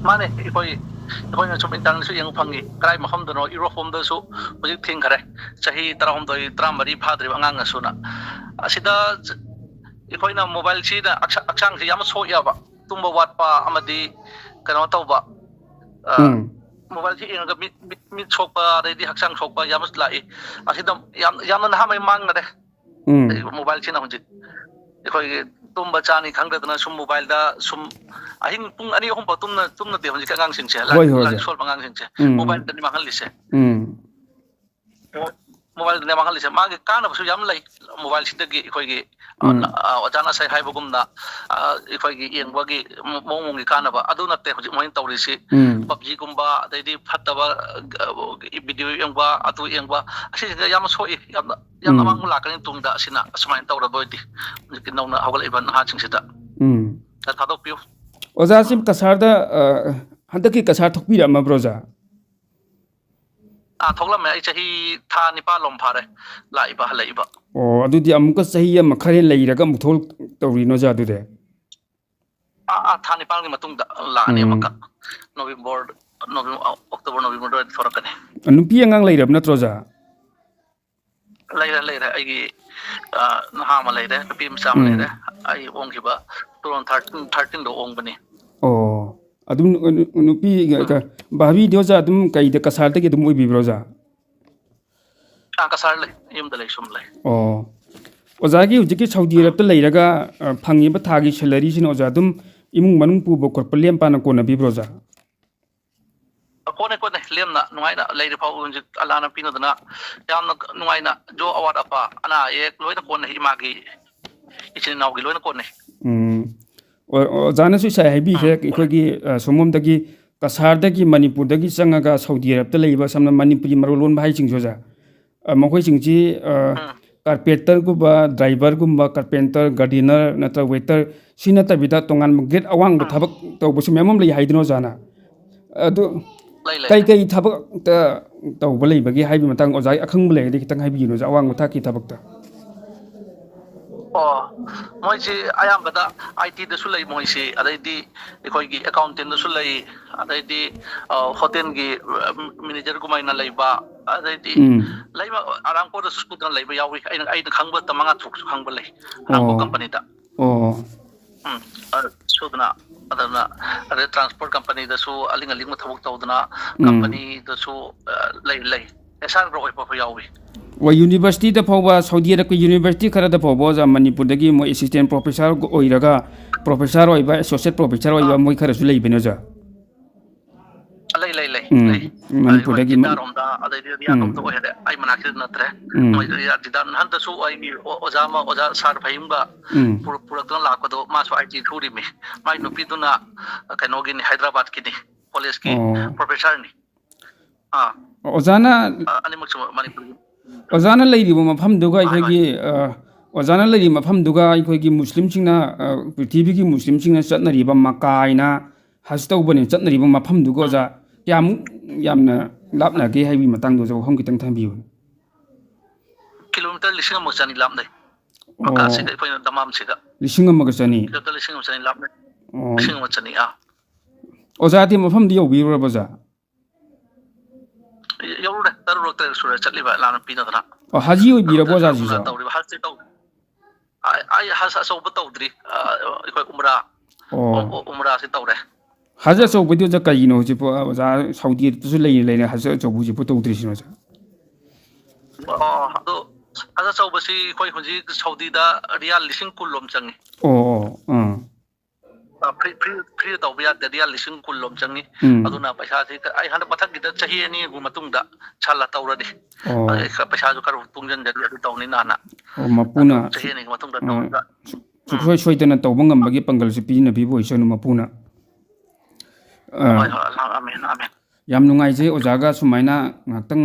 ꯃꯥꯅꯦ, ꯑꯩꯈꯣꯏ, ꯑꯩꯈꯣꯏꯅ ꯁꯨꯝ ꯏꯟꯇꯔꯅꯦꯠꯁꯨ ꯌꯦꯡꯕ ꯐꯪꯉꯤ꯫ ꯀꯗꯥꯏ ꯃꯐꯝꯗꯅꯣ, ꯌꯨꯔꯣꯞ ꯂꯣꯝꯗꯁꯨ ꯍꯧꯖꯤꯛ ꯊꯤꯡꯈꯔꯦ꯫ ꯆꯍꯤ ꯇꯔꯥꯍꯨꯝꯗꯣꯏ, ꯇꯔꯥꯃꯔꯤ ꯐꯥꯗ꯭ꯔꯤꯕ ꯑꯉꯥꯡꯅꯁꯨꯅ꯫ ꯑꯁꯤꯗ ꯑꯩꯈꯣꯏꯅ ꯃꯣꯕꯥꯏꯜꯁꯤꯗ ꯍꯛꯆꯥ-, ꯍꯛꯆꯥꯡꯁꯤ ꯌꯥꯝꯅ ꯁꯣꯛꯑꯦꯕ꯫ ꯇꯨꯝꯕ ꯋꯥꯠꯄ ꯑꯃꯗꯤ ꯀꯩꯅꯣ ꯇꯧꯕ, ꯑ, ꯎꯝ꯫ ꯃꯣꯕꯥꯏꯜꯁꯤ ꯌꯦꯡꯉꯒ ꯃꯤꯠ, ꯃꯤꯠ, ꯃꯤꯠ ꯁꯣꯛꯄ, ꯑꯗꯩꯗꯤ ꯍꯛꯆꯥꯡ ꯁꯣꯛꯄ ꯌꯥꯝꯅ ꯂꯥꯛꯏ꯫ ꯑꯁꯤꯗ ꯌꯥꯝ, ꯌꯥꯝꯅ ꯅꯍꯥꯃꯩ ꯃꯥꯡꯅꯔꯦ꯫ ꯎꯝ꯫ ꯃꯣꯕꯥꯏꯜꯁꯤꯅ ꯍꯧꯖꯤꯛ ꯑꯩꯈꯣꯏꯒꯤ ꯇꯨꯝꯕ ꯆꯥꯅꯤ ꯈꯪꯗꯗꯅ ꯁꯨꯝ ꯃꯣꯕꯥꯏꯜꯗ ꯁꯨꯝ ꯑꯍꯤꯡ ꯄꯨꯡ ꯑꯅꯤ ꯑꯍꯨꯝ ꯐꯥꯎ ꯇꯨꯝꯅ ꯇꯨꯝꯅꯗꯦ ꯍꯧꯖꯤꯛꯀꯤ ꯑꯉꯥꯡꯁꯤꯡꯁꯦ꯫ ꯍꯣꯏ, ꯍꯣꯏ, ꯂꯥꯏꯔꯤꯛ ꯍꯣꯏ꯫ ꯁꯣꯟꯕ ꯑꯉꯥꯡꯁꯤꯡꯁꯦ꯫ ꯎꯝ꯫ ꯃꯣꯕꯥꯏꯜꯗꯅꯤ ꯃꯥꯡꯍꯜꯂꯤꯁꯦ꯫ ꯎꯝ꯫ ꯃꯣꯕꯥꯏꯜꯗꯅꯦ ꯃꯥꯡꯍꯜꯂꯤꯁꯦ꯫ ꯃꯥꯒꯤ ꯀꯥꯟꯅꯕꯁꯨ ꯌꯥꯝ ꯂꯩ꯫ ꯃꯣꯕꯥꯏꯜꯁꯤꯗꯒꯤ ꯑꯩꯈꯣꯏꯒꯤ, ꯎꯝ꯫ ꯑ, ꯑꯣꯖꯥꯅ ꯉꯁꯥꯏ ꯍꯥꯏꯕꯒꯨꯝꯅ, ꯑ, ꯑꯩꯈꯣꯏꯒꯤ ꯌꯦꯡꯕꯒꯤ ꯃꯑꯣꯡ ꯃꯑꯣꯡꯒꯤ ꯀꯥꯟꯅꯕ ꯑꯗꯨ ꯅꯠꯇꯦ꯫ ꯍꯧꯖꯤꯛ ꯃꯣꯏꯅ ꯇꯧꯔꯤꯁꯤ ꯎꯝ꯫ ꯄꯞꯖꯤꯒꯨꯝꯕ, ꯑꯗꯩꯗꯤ ꯐꯠꯇꯕ, ꯑ, ꯚꯤꯗꯤꯑꯣ ꯌꯦꯡꯕ, ꯑꯗꯨ ꯌꯦꯡꯕ, ꯑꯁꯤꯁꯤꯡꯁꯦ ꯌꯥꯝꯅ ꯁꯣꯛꯏ꯫ ꯌꯥꯝꯅ, ꯌꯥꯝꯅ ꯎꯝ꯫ ꯑꯃꯥꯡꯕ ꯂꯥꯛꯀꯅꯤ ꯇꯨꯡꯗ꯫ ꯑꯁꯤꯅ ꯑꯁꯨꯃꯥꯏꯅ ꯇꯧꯔꯕ ꯑꯣꯏꯗꯤ ꯍꯧꯖꯤꯛꯀꯤ ꯅꯧꯅ ꯍꯧꯒꯠꯂꯛꯏꯕ ꯅꯍꯥꯁꯤꯡꯁꯤꯗ꯫ ꯎꯝ꯫ ꯈꯔ ꯊꯥꯗꯣꯛꯄꯤꯌꯨ꯫ ꯑꯣꯖꯥꯁꯤ ꯎꯝ꯫ ꯀꯁꯥꯔꯗ, ꯑ, ꯍꯟꯗꯛꯀꯤ ꯀꯁꯥꯔ ꯊꯣꯛꯄꯤꯔꯛꯑꯝꯃꯕ꯭ꯔꯣ, ꯑꯣꯖꯥ? ꯑꯥ, ꯊꯣꯛꯂꯝꯃꯦ꯫ ꯑꯩ ꯆꯍꯤ ꯊꯥ ꯅꯤꯄꯥꯜ ꯂꯣꯝ ꯐꯥꯔꯦ ꯂꯥꯛꯏꯕ, ꯍꯜꯂꯛꯏꯕ꯫ ꯑꯣ, ꯑꯗꯨꯗꯤ ꯑꯃꯨꯛꯀ ꯆꯍꯤ ꯑꯃ ꯈꯔ ꯍꯦꯟꯅ ꯂꯩꯔꯒ ꯑꯃꯨꯛ ꯊꯣꯛ ꯇꯧꯔꯤꯅꯣ, ꯑꯣꯖꯥ, ꯑꯗꯨꯗꯤ? ꯑꯥ, ꯑꯥ, ꯊꯥ ꯅꯤꯄꯥꯜꯒꯤ ꯃꯇꯨꯡꯗ ꯂꯥꯛꯑꯅꯤ ꯎꯝ꯫ ꯑꯃꯨꯛꯀ꯫ ꯅꯣꯕꯦꯝꯕꯔ, ꯅꯣꯕꯦꯝ-, ꯑꯣꯛꯇꯣꯕꯔ, ꯅꯣꯕꯦꯝꯕꯔ ꯑꯗꯨꯋꯥꯏꯗ ꯊꯣꯛꯂꯛꯀꯅꯤ꯫ ꯅꯨꯄꯤ ꯑꯉꯥꯡ ꯂꯩꯔꯕ ꯅꯠꯇ꯭ꯔꯣ, ꯑꯣꯖꯥ? ꯂꯩꯔꯦ, ꯂꯩꯔꯦ꯫ ꯑꯩꯒꯤ, ꯑꯥ, ꯅꯍꯥ ꯑꯃ ꯂꯩꯔꯦ, ꯅꯨꯄꯤ ꯃꯆꯥ ꯑꯃ ꯎꯝ꯫ ꯂꯩꯔꯦ꯫ ꯑꯩ ꯑꯣꯡꯈꯤꯕ two thousand thirteen, thirteen ꯗ ꯑꯣꯡꯕꯅꯤ꯫ ꯑꯣ, ꯑꯗꯨꯝ ꯅꯨ-, ꯅꯨ-, ꯅꯨꯄꯤ ꯎꯝ꯫ ꯀ-, ꯚꯥꯕꯤꯗꯤ ꯑꯣꯖꯥ ꯑꯗꯨꯝ ꯀꯩꯗ, ꯀꯁꯥꯔꯗꯒꯤ ꯑꯗꯨꯝ ꯑꯣꯏꯕꯤꯕ꯭ꯔꯣ, ꯑꯣꯖꯥ? ꯑꯥ, ꯀꯁꯥꯔ ꯂꯩ, ꯌꯨꯝꯗ ꯂꯩ, ꯁꯨꯝ ꯂꯩ꯫ ꯑꯣ꯫ ꯑꯣꯖꯥꯒꯤ ꯍꯧꯖꯤꯛꯀꯤ ꯁꯥꯎꯗꯤ ꯎꯝ꯫ ꯑꯔꯕꯇ ꯂꯩꯔꯒ, ꯑ, ꯐꯪꯉꯤꯕ ꯊꯥꯒꯤ salary ꯁꯤꯅ ꯑꯣꯖꯥ ꯑꯗꯨꯝ ꯏꯃꯨꯡ ꯃꯅꯨꯡ ꯄꯨꯕ ꯈꯣꯠꯄ ꯂꯦꯝ ꯄꯥꯅ ꯀꯣꯟꯅꯕꯤꯕ꯭ꯔꯣ, ꯑꯣꯖꯥ? ꯀꯣꯟꯅꯩ, ꯀꯣꯟꯅꯩ꯫ ꯂꯦꯝꯅ ꯅꯨꯡꯉꯥꯏꯅ ꯂꯩꯔꯤ ꯐꯥꯎꯕ ꯍꯧꯖꯤꯛ ꯑꯜꯂꯥꯅ ꯄꯤꯅꯗꯅ ꯌꯥꯝꯅ ꯅꯨꯡꯉꯥꯏꯅ ꯖꯣ ꯑꯋꯥꯠ ꯑꯄꯥ, ꯑꯅꯥ ꯑꯌꯦꯛ ꯂꯣꯏꯅ ꯀꯣꯟꯅꯩ꯫ ꯏꯃꯥꯒꯤ, ꯏꯆꯤꯟ ꯏꯅꯥꯎꯒꯤ ꯂꯣꯏꯅ ꯀꯣꯟꯅꯩ꯫ ꯎꯝ꯫ ꯑꯣ-, ꯑꯣꯖꯥꯅꯁꯨ ꯉꯁꯥꯏ ꯍꯥꯏꯕꯤꯈ꯭ꯔꯦ, ꯎꯝ, ꯀꯣꯟꯅꯩ꯫ ꯑꯩꯈꯣꯏꯒꯤ, ꯑ, ꯁꯣꯝꯂꯣꯝꯗꯒꯤ ꯀꯁꯥꯔꯗꯒꯤ ꯃꯅꯤꯄꯨꯔꯗꯒꯤ ꯆꯪꯉꯒ ꯁꯥꯎꯗꯤ ꯑꯔꯕꯇ ꯂꯩꯕ, ꯁꯝꯅ ꯃꯅꯤꯄꯨꯔꯤ ꯃꯔꯣꯜ ꯂꯣꯟꯕ ꯍꯥꯏꯁꯤꯡꯁꯦ, ꯑꯣꯖꯥ, ꯑ, ꯃꯈꯣꯏꯁꯤꯡꯁꯤ, ꯑ, ꯎꯝ꯫ Carpenterꯒꯨꯝꯕ, driverꯒꯨꯝꯕ, carpenter, gardener ꯅꯠꯇ꯭ꯔꯒ waiter, ꯁꯤ ꯅꯠꯇꯕꯤꯗ ꯇꯣꯉꯥꯟꯕ grade ꯑꯋꯥꯡꯕ ꯎꯝ꯫ ꯊꯕꯛ ꯇꯧꯕꯁꯨ ꯃꯌꯥꯝ ꯑꯃ ꯂꯩ ꯍꯥꯏꯗꯅ, ꯑꯣꯖꯥꯅ? ꯑꯗꯨ ꯂꯩ, ꯂꯩ, ꯀꯩ ꯂꯩ꯫ ꯀꯩ ꯊꯕꯛꯇ ꯇꯧꯕ ꯂꯩꯕꯒꯦ ꯍꯥꯏꯕꯒꯤ ꯃꯇꯥꯡꯗ ꯑꯣꯖꯥꯒꯤ ꯑꯈꯪꯕ ꯂꯩꯔꯒꯗꯤ ꯈꯤꯇꯪ ꯍꯥꯏꯕꯤꯌꯨꯅꯦ, ꯑꯣꯖꯥ, ꯑꯋꯥꯡꯕ ꯊꯥꯛꯀꯤ ꯊꯕꯛꯇ꯫ ꯑꯣ, ꯃꯣꯏꯁꯤ ꯑꯌꯥꯝꯕꯗ I T ꯗꯁꯨ ꯂꯩ ꯃꯣꯏꯁꯤ, ꯑꯗꯩꯗꯤ ꯑꯩꯈꯣꯏꯒꯤ accountant ꯗꯁꯨ ꯂꯩ, ꯑꯗꯩꯗꯤ, ꯑ, hotel ꯒꯤ, ꯑ, manager ꯒꯨꯝꯕ ꯑꯣꯏꯅ ꯂꯩꯕ, ꯑꯗꯩꯗꯤ ꯎꯝ꯫ ꯂꯩꯕ, ꯑꯔꯥꯝꯀꯣꯗꯁꯨ ꯁꯨꯗꯅ ꯂꯩꯕ ꯌꯥꯎꯏ꯫ ꯑꯩꯅ, ꯑꯩꯅ ꯈꯪꯕꯗ ꯃꯉꯥ ꯇꯔꯨꯛꯁꯨ ꯈꯪꯕ ꯂꯩ, ꯑꯔꯥꯝꯀꯣ ꯑꯣ꯫ Company ꯗ꯫ ꯑꯣ꯫ ꯎꯝ, ꯑ, ꯁꯨꯗꯅ, ꯑꯗꯨꯅ, ꯑꯗꯩ transport company ꯗꯁꯨ ꯑꯂꯤꯡ ꯑꯂꯤꯡꯕ ꯊꯕꯛ ꯇꯧꯗꯅ, ꯎꯝ꯫ Company ꯗꯁꯨ, ꯑ, ꯂꯩ, ꯂꯩ꯫ H R ꯕ꯭ꯔꯣ ꯑꯣꯏꯕ ꯌꯥꯎꯏ꯫ ꯍꯣꯏ, ꯌꯨꯅꯤꯚꯔꯁꯤꯇꯤꯗ ꯐꯥꯎꯕ, ꯁꯥꯎꯗꯤ ꯑꯔꯕꯀꯤ ꯌꯨꯅꯤꯚꯔꯁꯤꯇꯤ ꯈꯔꯗ ꯐꯥꯎꯕ ꯑꯣꯖꯥ, ꯃꯅꯤꯄꯨꯔꯗꯒꯤ ꯃꯣꯏ ꯑꯦꯁꯤꯁꯇꯦꯟ ꯄ꯭ꯔꯣꯐꯦꯁꯔ ꯑꯣꯏꯔꯒ, ꯄ꯭ꯔꯣꯐꯦꯁꯔ ꯑꯣꯏꯕ, ꯑꯦꯁꯣꯁꯤꯌꯦꯠ ꯄ꯭ꯔꯣꯐꯦꯁꯔ ꯑꯣꯏꯕ, ꯑꯥ꯫ ꯃꯣꯏ ꯈꯔꯁꯨ ꯂꯩꯕꯅꯦ ꯑꯣꯖꯥ꯫ ꯂꯩ, ꯂꯩ, ꯂꯩ, ꯎꯝ, ꯂꯩ꯫ ꯃꯅꯤꯄꯨꯔꯗꯒꯤ ꯑꯩꯈꯣꯏ ꯃ-, ꯖꯤꯗꯥꯔꯣꯝꯗ, ꯑꯗꯩꯗꯤ ꯎꯝ꯫ ꯔꯤꯌꯥꯗꯣꯝꯗ ꯑꯣꯏꯔꯦ꯫ ꯑꯩ ꯃꯅꯥꯛꯁꯤꯗ ꯅꯠꯇ꯭ꯔꯦ꯫ ꯎꯝ꯫ ꯃꯣꯏ ꯔꯤꯌꯥ-, ꯖꯤꯗꯥ ꯅꯍꯥꯟꯗꯁꯨ ꯑꯩꯒꯤ ꯑꯣ-, ꯑꯣꯖꯥ ꯑꯃ, ꯑꯣꯖꯥ ꯁꯥꯔ ꯐꯍꯤꯝꯒ ꯎꯝ꯫ ꯄꯨꯔꯛ-, ꯄꯨꯔꯛꯇꯅ ꯂꯥꯛꯄꯗꯣ, ꯃꯥꯁꯨ ꯑꯥꯏ ꯇꯤ ꯊꯨꯔꯤꯃꯤ꯫ ꯃꯥꯏ ꯅꯨꯄꯤꯗꯨꯅ ꯀꯩꯅꯣꯒꯤꯅꯤ, ꯍꯥꯏꯗ꯭ꯔꯕꯥꯗꯀꯤꯅꯤ, ꯀꯣꯂꯦꯖꯀꯤ ꯑꯣ꯫ ꯄ꯭ꯔꯣꯐꯦꯁꯔꯅꯤ꯫ ꯑꯥ꯫ ꯑꯣꯖꯥꯅ, ꯑ, ꯑꯅꯤꯃꯛꯁꯨ ꯃꯅꯤꯄꯨꯔꯤ꯫ ꯑꯣꯖꯥꯅ ꯂꯩꯔꯤꯕ ꯃꯐꯝꯗꯨꯒ ꯍꯣꯏ, ꯍꯣꯏ꯫ ꯑꯩꯈꯣꯏꯒꯤ, ꯑ, ꯑꯣꯖꯥꯅ ꯂꯩꯔꯤꯕ ꯃꯐꯝꯗꯨꯒ ꯑꯩꯈꯣꯏꯒꯤ ꯃꯨꯁꯂꯤꯝꯁꯤꯡꯅ, ꯑ, ꯄ꯭ꯔꯤꯊꯤꯕꯤꯒꯤ ꯃꯨꯁꯂꯤꯝꯁꯤꯡꯅ ꯆꯠꯅꯔꯤꯕ ꯃꯀꯥ ꯍꯥꯏꯅ ꯍꯖ ꯇꯧꯕꯅꯦ ꯆꯠꯅꯔꯤꯕ ꯃꯐꯝꯗꯨꯒ ꯎꯝ꯫ ꯑꯣꯖꯥ ꯀꯌꯥꯃꯨꯛ ꯌꯥꯝꯅ ꯂꯥꯞꯅꯒꯦ ꯍꯥꯏꯕꯒꯤ ꯃꯇꯥꯡꯗ ꯑꯣꯖꯥ ꯋꯥꯐꯝ ꯈꯤꯇꯪ ꯊꯝꯕꯤꯌꯨ꯫ ꯀꯤꯂꯣꯃꯤꯇꯔ ꯂꯤꯁꯤꯡ ꯑꯃꯒ ꯆꯅꯤ ꯂꯥꯞꯅꯩ꯫ ꯑꯣ꯫ ꯃꯀꯥꯁꯤꯒ ꯑꯩꯈꯣꯏꯅ ꯗꯃꯥꯝꯁꯤꯒ꯫ ꯂꯤꯁꯤꯡ ꯑꯃꯒ ꯆꯅꯤ? ꯀꯤꯂꯣꯃꯤꯇꯔ ꯂꯤꯁꯤꯡ ꯑꯃ ꯆꯅꯤ ꯂꯥꯞꯅꯩ꯫ ꯑꯣ꯫ ꯂꯤꯁꯤꯡ ꯑꯃ ꯆꯅꯤ, ꯑꯥ꯫ ꯑꯣꯖꯥꯗꯤ ꯃꯐꯝꯗꯤ ꯌꯧꯕꯤꯔꯨꯔꯕ ꯑꯣꯖꯥ? ꯌꯧꯔꯨꯔꯦ꯫ ꯇꯔꯨꯛꯂꯛ ꯇꯔꯦꯠ ꯁꯨꯔꯦ ꯆꯠꯂꯤꯕ, ꯂꯥꯟ ꯄꯤꯅꯗꯅ꯫ ꯑꯣ, ꯍꯥꯖꯤ ꯑꯣꯏꯕꯤꯔꯕꯣ ꯇꯔꯨꯛꯂꯛ ꯑꯣꯖꯥꯁꯤꯁꯨ? ꯇꯔꯨꯛꯂꯛ ꯇꯧꯔꯤꯕ꯫ ꯍꯖꯇꯤ ꯇꯧ-, ꯑꯩ, ꯑꯩ ꯍꯖ ꯑꯆꯧꯕ ꯇꯧꯗ꯭ꯔꯤ꯫ ꯑ, ꯑꯩꯈꯣꯏ ꯎꯝꯔꯥ꯫ ꯑꯣ꯫ ꯎ-, ꯎ-, ꯎꯝꯔꯥꯁꯤ ꯇꯧꯔꯦ꯫ ꯍꯖ ꯑꯆꯧꯕꯗꯤ ꯑꯣꯖꯥ ꯀꯩꯒꯤꯅꯣ ꯍꯧꯖꯤꯛꯄꯨ, ꯑ, ꯑꯣꯖꯥ ꯁꯥꯎꯗꯤꯗꯁꯨ ꯂꯩꯅ ꯂꯩꯅ ꯍꯖ ꯑꯆꯧꯕ ꯍꯧꯖꯤꯛꯄꯨ ꯇꯧꯗ꯭ꯔꯤꯁꯤꯅꯣ ꯑꯣꯖꯥ? ꯑꯣ, ꯑꯗꯣ ꯍꯖ ꯑꯆꯧꯕꯁꯤ ꯑꯩꯈꯣꯏ ꯍꯧꯖꯤꯛ ꯁꯥꯎꯗꯤꯗ ꯔꯤꯌꯥꯜ ꯂꯤꯁꯤꯡ ꯀꯨꯟ ꯂꯣꯝ ꯆꯪꯉꯤ꯫ ꯑꯣ, ꯑꯣ, ꯑꯥ꯫ ꯑ, free, free, free ꯇꯧꯕ ꯌꯥꯗꯦ, ꯔꯤꯌꯥꯜ ꯂꯤꯁꯤꯡ ꯀꯨꯟ ꯂꯣꯝ ꯆꯪꯉꯤ꯫ ꯎꯝ꯫ ꯑꯗꯨꯅ ꯄꯩꯁꯥꯁꯤ ꯀ-, ꯑꯩ ꯍꯟꯗꯛ ꯃꯊꯪꯒꯤꯗ ꯆꯍꯤ ꯑꯅꯤꯒꯤ ꯃꯇꯨꯡꯗ ꯏꯟꯁꯥꯜꯂꯥ ꯇꯧꯔꯅꯤ꯫ ꯑꯣ꯫ ꯑꯩ ꯈ-, ꯄꯩꯁꯥꯁꯨ ꯈꯔ ꯇꯨꯡꯁꯤꯟꯖꯔꯤ, ꯑꯗꯨ ꯇꯧꯅꯤ ꯅꯥꯅ꯫ ꯑꯣ, ꯃꯄꯨꯅ ꯑꯗꯨ ꯆꯍꯤ ꯑꯅꯤꯒꯤ ꯃꯇꯨꯡꯗ ꯑ, ꯇꯧꯔꯒ꯫ ꯁꯨ-, ꯎꯝ꯫ ꯁꯨꯡꯁꯣꯏ ꯁꯣꯏꯗꯅ ꯇꯧꯕ ꯉꯝꯕꯒꯤ ꯄꯥꯡꯒꯜꯁꯨ ꯄꯤꯅꯕꯤꯕ ꯑꯣꯏꯁꯅꯨ ꯃꯄꯨꯅ꯫ ꯑ, ꯍꯣꯏ, ꯍꯣꯏ, ꯑꯜꯂꯥꯍ, ꯑꯃꯤꯟ, ꯑꯃꯤꯟ꯫ ꯌꯥꯝ ꯅꯨꯡꯉꯥꯏꯖꯩ ꯑꯣꯖꯥꯒ ꯁꯨꯃꯥꯏꯅ ꯉꯥꯏꯍꯥꯛꯇꯪ,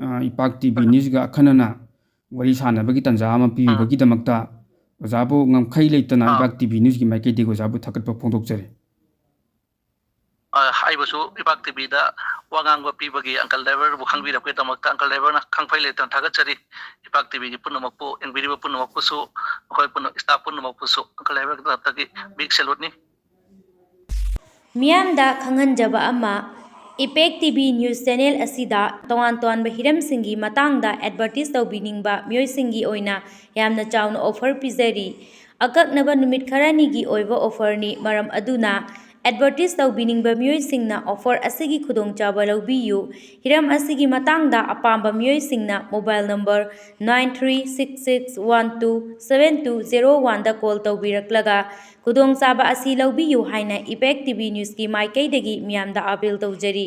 ꯑ, ꯏꯄꯥꯛ ꯇꯤ ꯚꯤ ꯎꯝ꯫ ꯅ꯭ꯌꯨꯁꯒ ꯑꯈꯟꯅꯅ ꯋꯥꯔꯤ ꯁꯥꯟꯅꯕꯒꯤ ꯇꯥꯟꯖꯥ ꯑꯃ ꯎꯝ꯫ ꯄꯤꯕꯤꯕꯒꯤꯗꯃꯛꯇ꯫ ꯑꯣꯖꯥꯕꯨ ꯉꯝꯈꯩ ꯂꯩꯇꯅ ꯑꯥ꯫ ꯏꯄꯥꯛ ꯇꯤ ꯚꯤ ꯅ꯭ꯌꯨꯁꯀꯤ ꯃꯥꯏꯀꯩꯗꯒꯤ ꯑꯣꯖꯥꯕꯨ ꯊꯥꯒꯠꯄ ꯐꯣꯡꯗꯣꯛꯆꯔꯤ꯫ ꯑ, ꯍꯥꯏꯕꯁꯨ ꯏꯄꯥꯛ ꯇꯤ ꯚꯤꯗ ꯋꯥ ꯉꯥꯡꯕ ꯄꯤꯕꯒꯤ ꯑꯪꯀꯜ ꯗ꯭ꯔꯥꯏꯚꯔꯕꯨ ꯈꯪꯕꯤꯔꯛꯄꯒꯤꯗꯃꯛꯇ ꯑꯪꯀꯜ ꯗ꯭ꯔꯥꯏꯚꯔꯅ ꯈꯪꯐꯩ ꯂꯩꯇꯅ ꯊꯥꯒꯠꯆꯔꯤ꯫ ꯏꯄꯥꯛ ꯇꯤ ꯚꯤꯒꯤ ꯄꯨꯝꯅꯃꯛꯄꯨ, ꯌꯦꯡꯕꯤꯔꯤꯕ ꯄꯨꯝꯅꯃꯛꯄꯨꯁꯨ, ꯑꯩꯈꯣꯏ ꯄꯨꯝꯅꯃꯛ, staff ꯄꯨꯝꯅꯃꯛꯄꯨꯁꯨ ꯑꯪꯀꯜ ꯗ꯭ꯔꯥꯏꯚꯔꯒꯤ ꯇꯔꯞꯇꯒꯤ big saluteꯅꯤ꯫ ꯃꯤꯌꯥꯝꯗ ꯈꯪꯍꯟꯖꯕ ꯑꯃ, ꯏꯄꯦꯛ ꯇꯤ ꯚꯤ news channel ꯑꯁꯤꯗ ꯇꯣꯉꯥꯟ ꯇꯣꯉꯥꯟꯕ ꯍꯤꯔꯝꯁꯤꯡꯒꯤ ꯃꯇꯥꯡꯗ advertise ꯇꯧꯕꯤꯅꯤꯡꯕ ꯃꯤꯑꯣꯏꯁꯤꯡꯒꯤ ꯑꯣꯏꯅ ꯌꯥꯝꯅ ꯆꯥꯎꯅ offer ꯄꯤꯖꯔꯤ꯫ ꯑꯀꯛꯅꯕ ꯅꯨꯃꯤꯠ ꯈꯔꯅꯤꯒꯤ ꯑꯣꯏꯕ offerꯅꯤ, ꯃꯔꯝ ꯑꯗꯨꯅ ꯑꯦꯗꯚꯔꯇꯤꯁ ꯇꯧꯕꯤꯅꯤꯡꯕ ꯃꯤꯑꯣꯏꯁꯤꯡꯅ ꯑꯣꯐꯔ ꯑꯁꯤꯒꯤ ꯈꯨꯗꯣꯡꯆꯥꯕ ꯂꯧꯕꯤꯌꯨ꯫ ꯍꯤꯔꯝ ꯑꯁꯤꯒꯤ ꯃꯇꯥꯡꯗ ꯑꯄꯥꯝꯕ ꯃꯤꯑꯣꯏꯁꯤꯡꯅ mobile number nine three six six one two seven two zero oneꯗ ꯀꯣꯜ ꯇꯧꯕꯤꯔꯛꯂꯒ ꯈꯨꯗꯣꯡꯆꯥꯕ ꯑꯁꯤ ꯂꯧꯕꯤꯌꯨ ꯍꯥꯏꯅ ꯏꯝꯄꯦꯛ ꯇꯤ ꯚꯤ ꯅ꯭ꯌꯨꯁꯀꯤ ꯃꯥꯏꯀꯩꯗꯒꯤ ꯃꯤꯌꯥꯝꯗ ꯑꯥꯄꯤꯜ ꯇꯧꯖꯔꯤ꯫